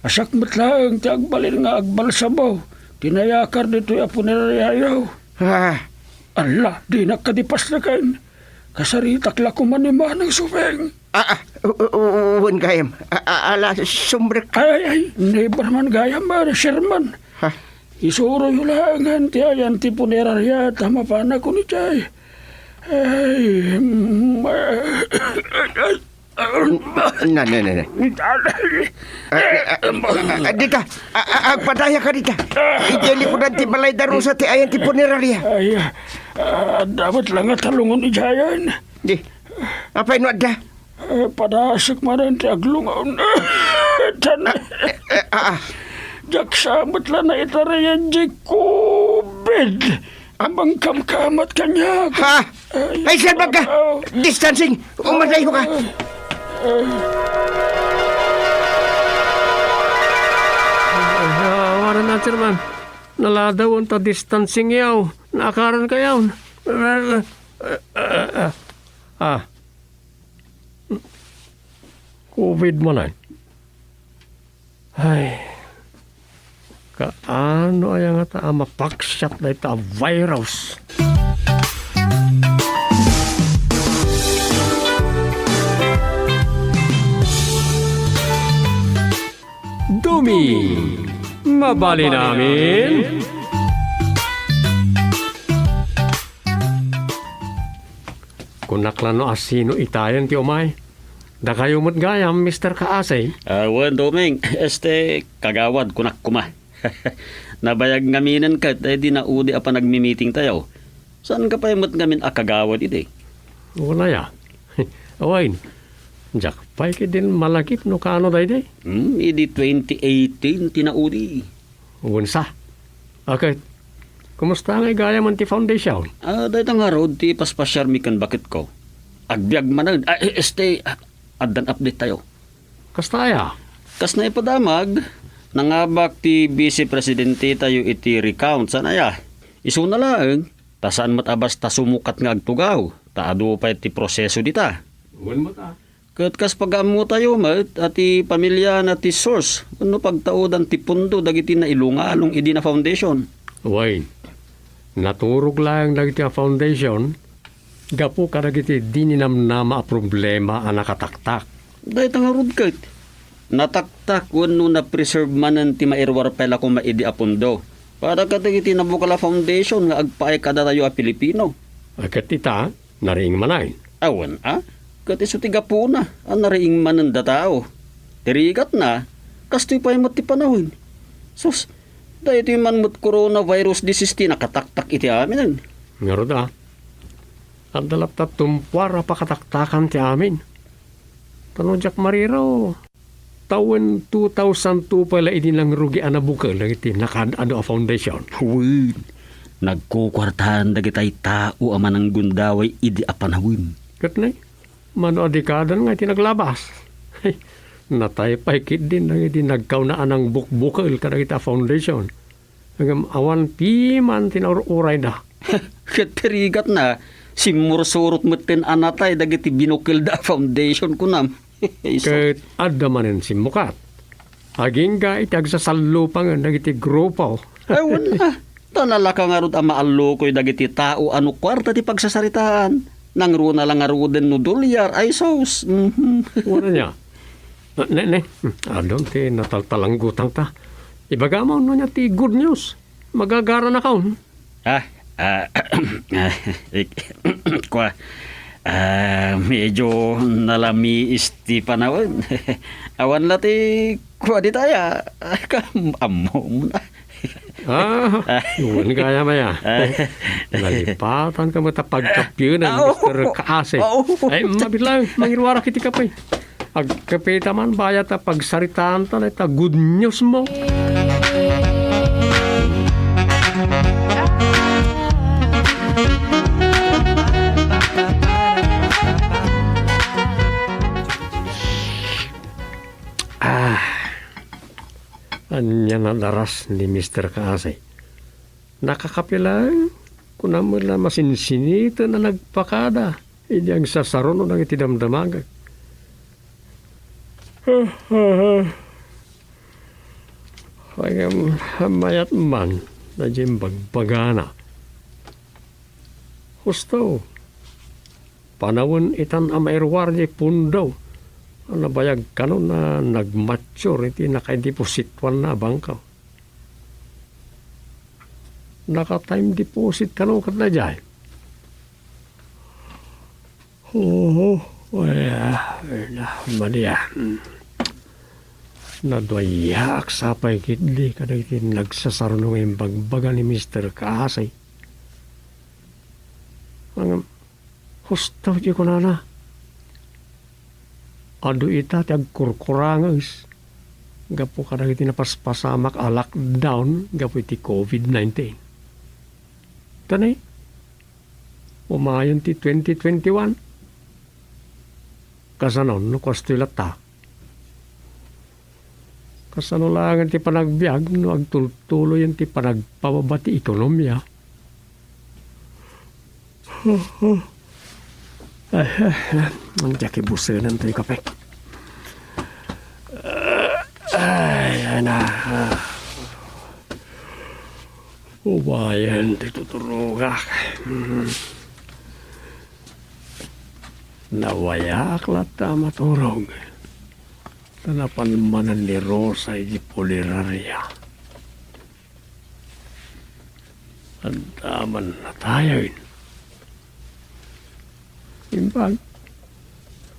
Asak met laeng ti agbalin nga agbalsamo ti nayakar ditoy a punerariayo. Ha? Alla, dinak kadi pasneken. Kasaritak la koma ni Manang Supeng. Ah, ah, u-, u-, u-, wen gayam. A-, a-, ala, sumrek. Ay, ay, ay, never man gayam, ah, Sherman. Ha? Isuroyo laengen ti ayan ti puneraria ta mapanakon idiay. Ay, mm, ay, ay, ay. Na, na, na, na. Ah, ah, ah, ah, dita, ah, ah, agpadayaka dita. Idiay likudan ti balay da Rosa ti ayan ti puneraria. Ay, ah, adda met la nga talongon idiayen. Di. Apay no adda? Eh, padasek manen ti aglungaw. Tan-, eh, eh, ah, ah. Diak sa met la naitarayan di covid. Mangkamkamat kaniak. Ha? Ay, Ay, sir, bagka! Oh. Distancing! Umadayo ka! Ah, awanan na, Chairman. Naladawan ta distancing yaw. Naakaran ka yaw. Ah, ah, ah, ah. Ah. Covid man ay. Ay. Kaano aya ngata a mapaksiat dayta a virus? Dumi, mabalin amin. Kunak la no asino itayen ti umay. Dakayo met gayam, Mister Kaasay? Ah, wen, Doming. Este, kagawad, kunak koma. Nabayag ngaminen ket, eh, di naudi a panagmimiting tayo. Saan ka pay met ngamin a kagawad idi? Wala ya. Awain, diak pay ketdin malagip no kaano daydi. Hmm, idi twenty eighteen ti naudi. Wen sa. Aket, kumusta ngay gayam ti foundation? Ah, dayta ngarud ti paspasiarmi ken baketko. Agbiag manen. Ah, eh, este, ah, addan update tayo. Kasta aya? Kas naipadamag, nangabak ti vice presidente tayo iti recount. Saan aya? Isuna laeng, ta saan met a basta sumukat nga agtugaw, ta adu pay ti proseso dita. Wen met a. Ket kas pagaammotayo met a ti pamiliana ti source wenno pagtaudan ti pondo dagiti nailungalong idi na foundation. Wen, naturog laeng dagiti a foundation gapu kadagiti di ninamnama a problema a nakataktak. Dayta ngarud ket, nataktak wenno na-preserve manen ti mairuar pay la koma idi a pondo para kadagiti nabukal a foundation nga agpaay kadatayo a Pilipino. A ket ita, nariing manen. Awan a, ket isu ti gapuna a nariing manen datao. Ti rigatna, kastoy pay met ti panawen. Sus, daytoy man met coronavirus disease ti nakataktak iti amin. Ngarud a, adda latta tumpuar a pakataktakan ti amin. Ta no diak mariro, tawen two thousand two pay la idi nangrugi a nabukel dagiti nakaad-adu a foundation. Wen, nagkukuartaan dagitay tao a mananggundaway idi a panawen. Ket nay, mano a dekadan nga iti naglabas. Natay pay ketdin dagiti nagkauna a nangbukbukel kadagiti a foundation. Ngem awan piman ti naur-urayda. Ket ti rigatna, simmursurot metten a natay dagiti binukelda a foundation, kunam. Isu. Ket adda manen simmukat. Agingga iti agsasallupangen dagiti grupo. Awan a. Ta nalaka ngarud a maallukoy dagiti tao a no kuarta ti pagsasaritaan. Nangruna la ngaruden no dolyar, ay sus. Mhm. Wala niya. Ah, ne, ne. Hmm, adun ti nataltalanggutangta. Ibagam no ania ti good news. Magagaranakon. Ah, ah, ah, ik-, kua, ah, medyo nalamiis ti panawen. Awan la ti kua ditaya. Kam-, ammom na. Ah, wen gayam aya. Nalipatan ka met a pagkapienan ni Mister Kaase. Ay, mabilang, mangiruarak iti kape. Agkape ta man, bayat a pagsaritaan ta dayta good news mo. Ah, ania nadaras ni Mister Kaase. Nakakape laeng, kuna met la masinsiniten a nagpakada idi agsasaruno dagiti damdamagek. Ay, ngem, mayat man, daydiay imbagbagana. Husto, panawen itan a mairuar diay pundo a nabayag kano a nagmature iti nakaideposituanna a bangko. Naka-time deposit kano ket daydiay? Oo, aya, aya, madi a. Hmm. Naduayaak sapay ketdi kadagiti nagsasaruno nga imbagbaga ni Mister Kaase. Ngem, husto ti kunana. Adu ita ti agkurkuranges gapu kadagiti napaspasamak a lockdown gapu iti covid nineteen. Tani, umayon ti twenty twenty-one. Kasano no kastoy latta? Kasano laengen ti panagbiag no agtultuloyen ti panagpababa ti ekonomia? Ay, ay, ay, diak ibusenan toy kape. Ay, ay na. Ubayen ti tuturogak. Nawayaak latta a maturog. Ta napan manen ni Rosa iti puneraria. Adda man natayen. Imbag,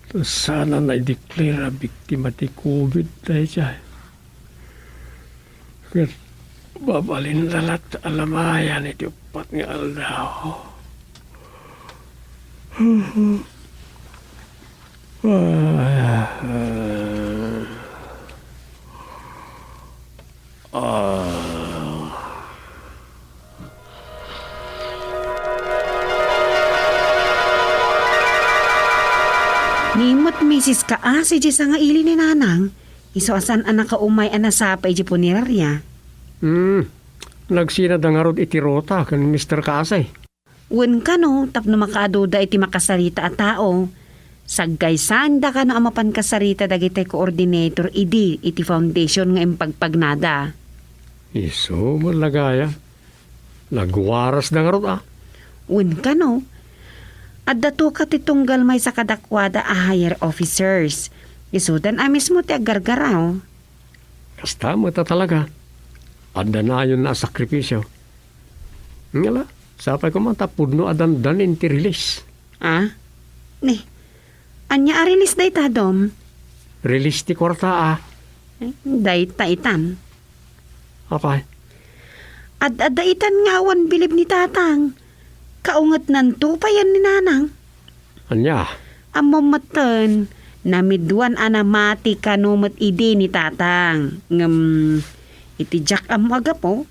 ta saan a naideklara a biktima ti covid daydiay. Ket babalinda latta a lamayan iti uppat nga aldaw. Ah, ah. Ni met Misis Kaasi diay sangaili ni Nanang, isu a saan a nakaumay a nasapa idiay puneraria. Hmm, nagsinada ngarud iti ruta ken Mister Kaasi. Wen kano, tapno makaaduda iti makasarita a tao, saggaysanda kano a mapan kasarita dagiti coordinator idi iti foundation nga impagpagnada. Isu met la gayam. Nagwarasda ngarud a. Wen kano, adda tuka ti tunggal maysa kadakuada a higher officers. Isudan a mismo ti aggargaraw. Kasta met a talaga. Adda nayonna a sakripisio. Ngala, sapay koma ta pudno a dandanin ti release. Ah? Ni, ania a release dayta, Dom? Release ti kuarta a. Eh, dayta itan. Apay? Ad-adda itan nga awan bilib ni Tatang. Kaungetnanto payen ni Nanang. Ania? Ammom metten, namiduan a namati kano met idi ni Tatang. Ngem, iti diak ammo a gapu,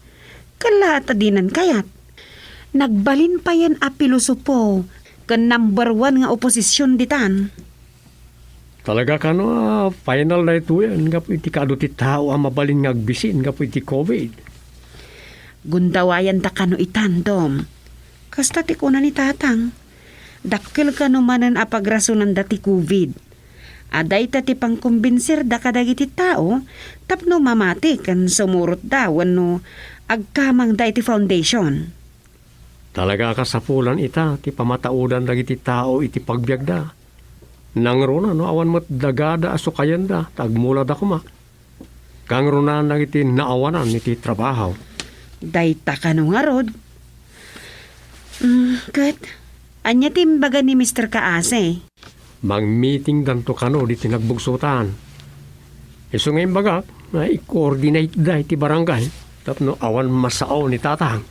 kella ta dinan kayat. Nagbalin payen a pilosopo ken number one nga oposision ditan. Talaga kano a final daytoyen gapu iti kaadu ti tao a mabalin nga agbisin gapu iti covid. Gundawayanta kano itan, Dom. Kasta ti kuna ni Tatang. Dakkel kano manen a pagrasonanda ti covid. A dayta ti pangkombinsirda kadagiti tao tapno mamati ken sumurotda wenno agkamangda iti foundation. Talaga a kasapulan ita ti pamataodan dagiti tao iti pagbiagda. Nangruna no awan met dagada a sukayenda ta agmulada koma. Kangrunaanna iti naawanan iti trabaho. Dayta kano ngarud? Mm, ket, ania ti imbaga ni Mister Kaase? Mangmeetingdanto kano diti nagbugsotan. Isu nga imbagak nga i-coordinateda iti barangay. Tapno awan masao ni Tatang.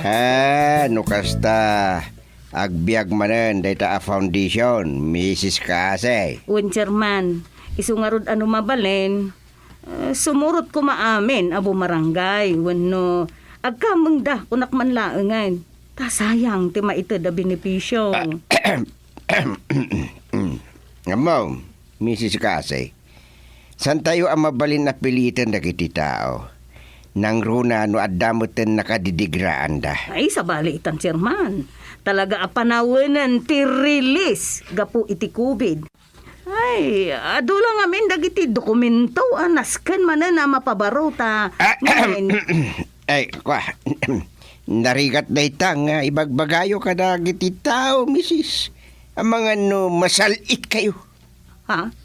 Ah, no kasta, agbiag manen dayta a foundation, Misis Kaasi. Wen, Chairman, isu ngarud a no mabalin, eh, sumurot koma amin a bumarangay wenno agkamengda, kunak man laengen. Ta sayang ti maited a benepisio. Ammom, Misis Kaasi, santayo a mabalin a piliten dagiti tao. Nangruna no adda metten nakadidigraanda. Ay, sabali itan, Chairman. Talaga a panawenen ti release gapu iti covid. Ay, adu la ngamin dagiti dokumento a nasken manen a mapabaro ta ngamin. Ay, kua, narigat dayta nga ibagbagayo kadagiti tao, Misis. Amangan no masal-itkayo. Ha?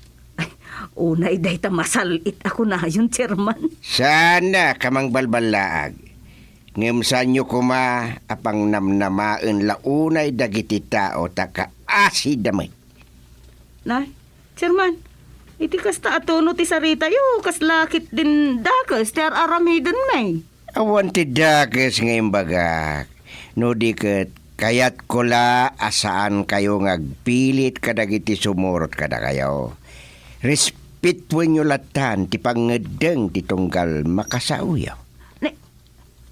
Ay, unay dayta masal-it a kunayon, Chairman. Saannak a mangbalballaag. Ngem saanyo koma a pangnamnamaen la unay dagiti tao ta kaasida met. Nay, Chairman, iti kasta a tono ti saritayo, kasla ketdin dakes ti ar-aramidenmi. Awan ti dakes nga imbagak, no di ket kayatko la a saankayo nga agpilit kadagiti sumurot kadakayo. Respetuenyo lattan ti pangngeddeng ti tunggal makasaoyo. Ne,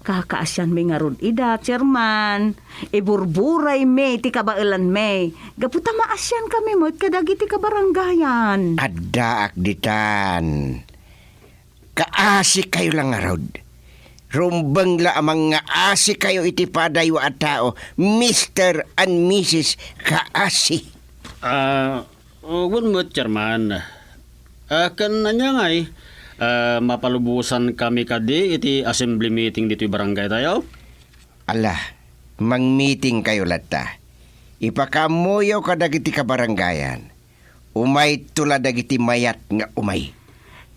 kakaasianmi ngarud ida, Chairman. Iburburaymi ti kabaelanmi. Gapu ta maasiankami met kadagiti kabarangayan. Addaak ditan. Kaasikayo la ngarud. Rumbeng la a mangngaasikayo iti padayo a tao, Mister and Missus Kaasi. Ah, Oh, wen met, Chairman. Ah, ken ania ngay, ah, mapalubosankami kadi iti assembly meeting ditoy barangaytayo? Ala, mangmitingkayo latta. Ipakaammoyo kadagiti kabarangayan. Umayto la dagiti mayat nga umay.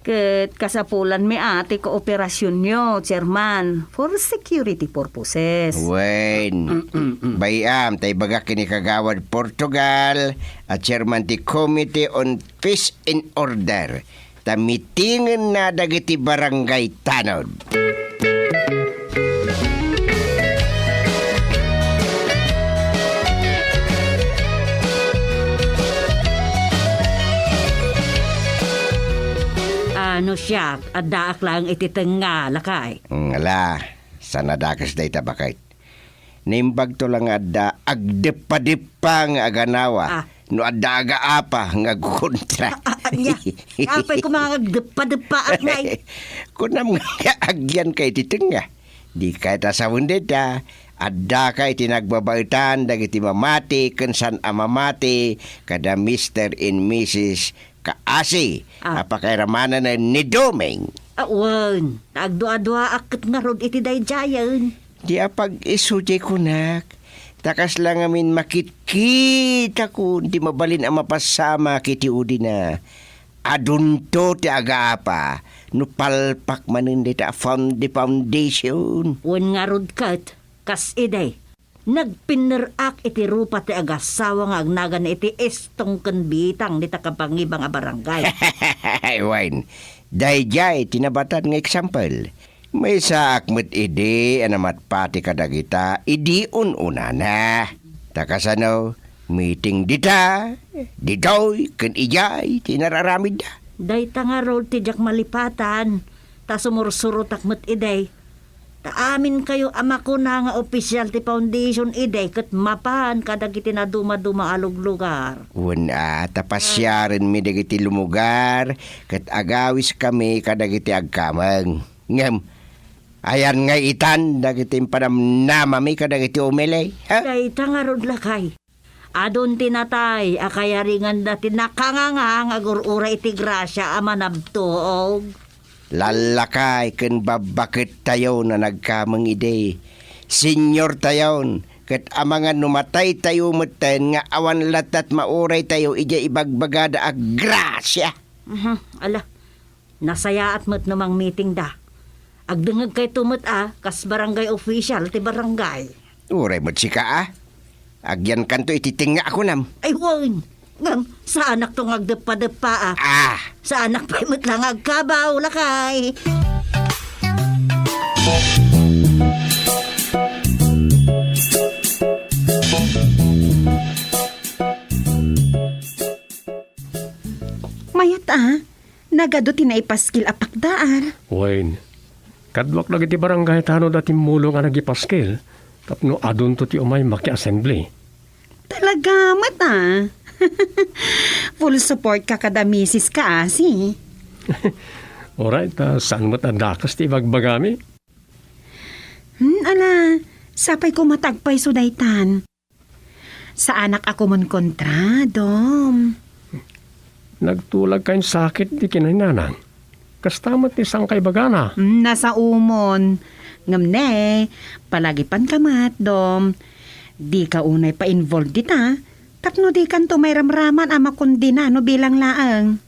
Ket kasapulanmi a ti kooperasionyo, Chairman, for security purposes. Wen, bay-am ta ibagak ken ni Kagawad Portugal a chairman ti Committee on Peace and Order, ta mitingenna dagiti barangay tanod. Ah, no siak, addaak laeng iti tengnga, lakay. Mm, ala, saan a dakes dayta, baket. Naimbagto la nga adda agdeppadeppa nga aganawa. Ah. No adda agaapa nga agkontra. Ah, ah, ania? Apay koma nga agdeppadeppaak, nay? Kunam nga agyanka iti tengnga. Dika ta sawen dayta, addaka iti nagbabaetan dagiti mamati ken saan a mamati kada Mister and Missus Kaasi, ah, a pakairamanen ni Doming. Awan, ta agdua-duaak ket ngarud iti daydiayen. Di apag-isu ti kunak, ta kasla ngamin makitkitakon ti mabalin a mapasamak iti udina. Adunto ti agaapa no palpak manen dayta a found-, the foundation. Wen ngarud ket, kas idi, nagpinner-ak iti rupa ti agasawa nga agnagan iti Estong ken Bitang dita kapangibang a barangay. Wen, daydiay ti nabatan nga eksempel. Maysaak met idi a namatpati kadagita idi un-unana. Ta kasano, meeting dita, ditoy, ken idiay ti nararamidda. Dayta ngarud ti diak malipatan, ta sumursurotak met idi. Ta aminkayo a makuna nga opisial ti foundation idi ket mapan kadagiti nadumaduma a luglugar. Wen a, ta pasiarenmi dagiti lumugar ket agawiskami kadagiti agkameng. Ngem, ayan nga itan dagiti impanamnamami kadagiti umili, ha? Dayta ngarud, lakay. Adun ti natay a kayaringanda ti nakanganga nga agur-uray iti grasia a manabtuog. Lallakay ken babbakettayo a nagkameng idi. Seniortayon, ket amangan no mataytayo metten nga awan lattat mauraytayo idiay ibagbagada a grasia. Mhm, ala, nasayaat met no mangmitingda. Agdengngegkayto met a kas barangay official ti barangay. Uray met sika a. Agyankanto iti tengnga a kunam. Ay, wen. Ngem, saanakto nga agdeppadeppa, a. Ah! Saanak pay met la nga agkabaw, lakay. Mayat, a. Nagadu ti naipaskil a pakdaar. Wen, kaduak dagiti barangay tano da timmulong a nagipaskil tapno adunto ti umay maki-assembly. Talaga met, a. Full support ka kada misis ka, asi. Alright, a, saan met a dakes ti ibagbagami? Hmm, ala, sapay koma ta agpayso daytan. Saanak a kumonkontra, Dom. Nagtulag kayon sakit ti kinainanang. Kasta met ti sangkaibagana. Mm, nasaomon. Ngem ne, palagipan ka met, Dom. Dika unay pa-involve dita, tapno dikanto mairamraman a makondena no bilang laeng.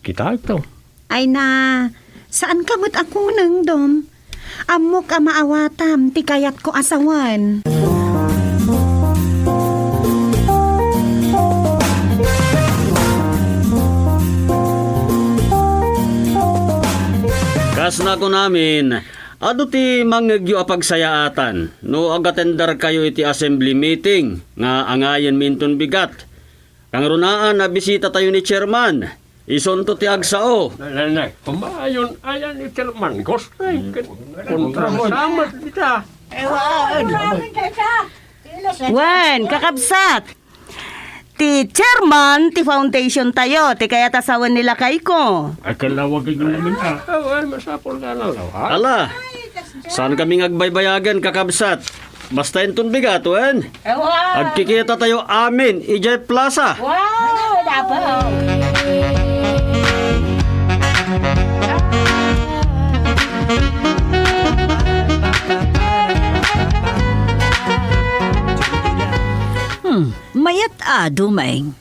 Kitaekto. Ay na, saan ka met a kuneng, Dom? Ammok a maawatam ti kayatko a sawen. Kas nakunamin, adu ti mangngegyo a pagsayaatan no agatendarkayo iti assembly meeting nga angayenmi inton bigat. Kangrunaan a bisitatayo ni Chairman. Isunto ti agsao. Nay, nay, nay. Kumayon, ayan ni Chairman. Gustay, ket kontra mo. Samat kita. Wen, kakabsat. Ti chairman ti foundation tayo, ti kayat a sawen ni lakayko. Ay, kalawag kayo naman, ah. Oh, ay, masapol ka na, law, ha? Ala, saan kami nga agbaybayagan, kakabsat? Basta inton bigat, wen? Ewa! Agkikita tayo amin, idiay plaza. Wow! Dapat! Hmm, mayat a, Dumeng.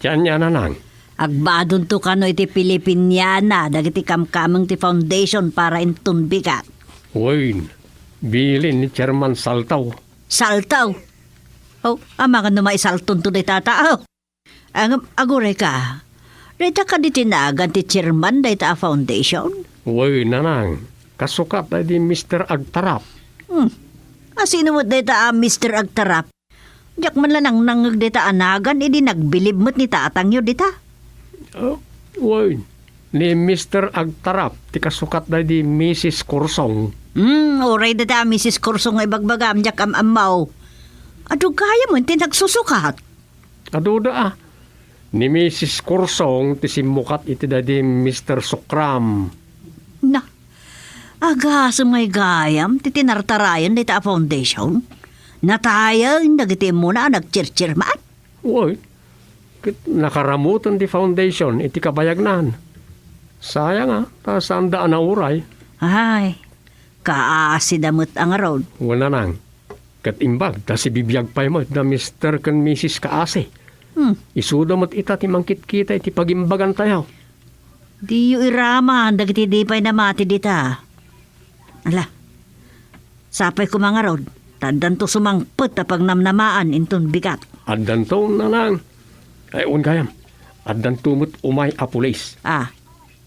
Diyan niya, Nanang. Agbadonto kano iti Filipiniana dagiti kamkameng ti foundation para inton bigat. Wen, bilin ni Chairman Saltaw. Saltaw? Oh, amangan no maisaltonto dayta a tao. Ang aguray ka, dayta kadi ti nagan ti chairman dayta a foundation? Wen, Nanang, kasukat daydi Mister Agtarap. Hmm. A, sino met dayta a Mister Agtarap? Diak man la nangnangngeg dayta a nagan idi nagbilib met ni tatangyo dita. Ah, wen, ni Mister Agtarap ti kasukat daydi Misis Kursong. Hmm, uray dayta a Misis Kursong nga ibagbagam, diak am-ammo. Adu gayam ti nagsusukat. Aduda a. Ni Misis Kursong ti simmukat iti daydi Mister Sukram. Na, agasem ngay gayam ti tinartarayan dayta a foundation? Natayen dagiti immuna a nagchirchirman? Wen, ket nakaramoten ti foundation iti kabayagnan. Sayang a, ta saanda a nauray. Ay, kaasida met a ngarud. Wen, Nanang. Ket imbag ta sibibiag pay met da Mister ken Misis Kaasi. Hmm. Isuda met ita ti mangkitkita iti pagimbagantayo. Diyo iraman dagiti di pay namati dita. Ala, sapay koma ngarud, ta addanto sumangpet a pagnamnamaan inton bigat. Addanto, Nanang. Ay, wen gayam, addanto met umay a pulis. Ah.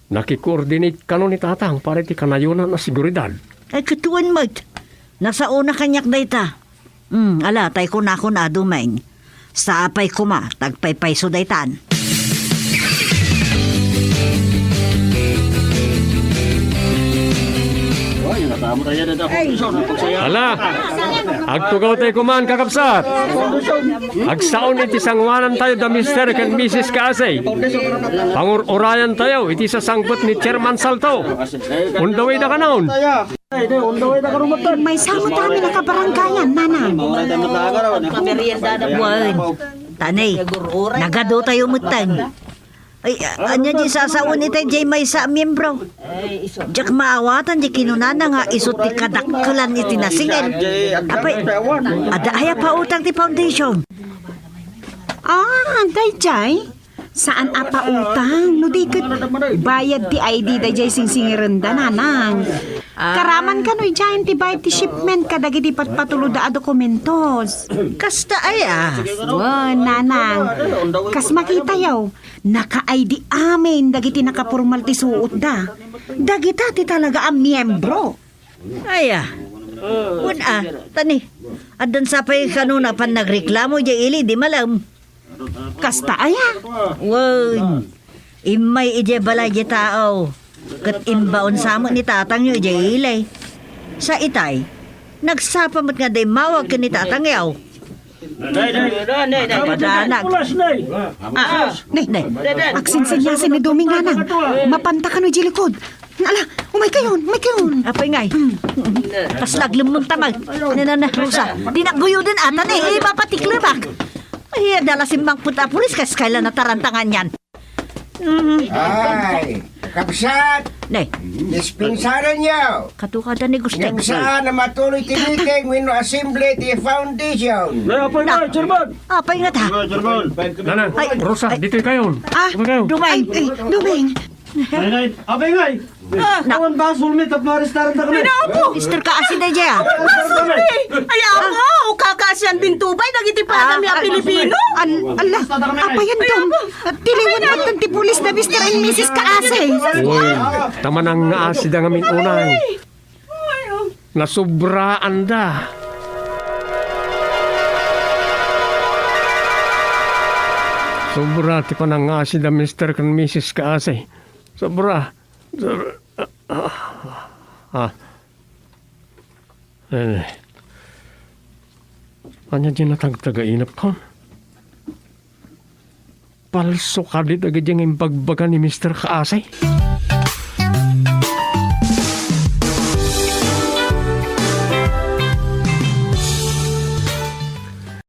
Naki-coordinate kano ni Tatang para iti kanayonan a seguridad. Ay, ket wen met. Nasaona kaniak dayta. Hmm, ala, tay kunakon a Dumeng. Sapay koma, ta agpaypayso daytan. Ala, agtugaw tayo kuman, kakabsat. Agsaon iti sanguanan tayo da Mister ken Misis Kaasay. Pangur-urayan tayo iti sasangpet ni Chairman Salto. On the way da kanon. Maysa met amin a kabarangayan, Nanang. Wen, tanay, nagadu tayo metten. Ay, a-, ania di sasawen itay jay maysa a miyembro? Diak maawatan di kinunana nga isu ti kadakkelan iti nasingil. Apay, adda aya pautang ti foundation? Ah, dayjay? Saan a pautang? No di ket bayad ti I D dayjay singsingirenda, Nanang. Ah. Karaman kano idiayen ti bayad ti shipment kadagiti patpatulodda a dokumentos. Kasta aya? Wen, nanang. Kas makitayo, naka-I D amin dagiti nakapormal ti suotda. Dagita ti talaga a miembro. Aya. Wen a, tani. Addan sa pay kano napan nagreklamo idiay ili, di malem. Kasta aya? Wen, immay idiay balay di tao. Ket imbaon sa met ni tatangyo idiay ili. Sa itay, nagsapa met nga da immawag ken ni tatangyo. Nay, nay, nay, nay, nay, nay. Padanak. Pulas, nay. Ah, nay, nay. Agsinsinyasin ni Doming, nanang. Mapanta kano idiay likod. Ala, umay kayon, umay kayon. Apay ngay. Kas naglemmeng tamag. Na, na, na, Rosa. Di nagguyoden ata ni, eh, mapatiklebak. Ay, adala simmangpet a pulis, kas kayla natarantangan yan. Mm. Ay, kabsat. Ne. Dispensaranyo. Katukada ni Gusteng. Ngem saan a matuloy ti meeting wenno assembly ti foundation. Nay, apay Na. Nay, chairman. Apay nga ta? Chairman. Nanang, Ay. Rosa, Ay. Ditoy kayon. Ah, Ditoy kayon. Dumeng. Ay, ay, Dumeng. Nay, nay. Apay ngay. Ah. Awan ba sulmi tapno arestaran ta kami? Ay, naapo. Mister Kaasi da dya. Ay, apo, kakaasian bintubay dagiti padami a Ah, Pilipino. An, ala, apayan Ay, dong. Apo. Tiliwan Ay, patan ti pulis da Mister and Missus Kaasi. Uy, tamanang nga asida ngamin unay. Ay, oh. Nasubraanda. Sobra ti panangasi da Mister ken Missus Kaasi. Sobra. Sobra. Ah, ah, ah. Eh. Ania diay natagtagainep kon? Palso kadi dagiti nga imbagbaga ni Mister Kaasi?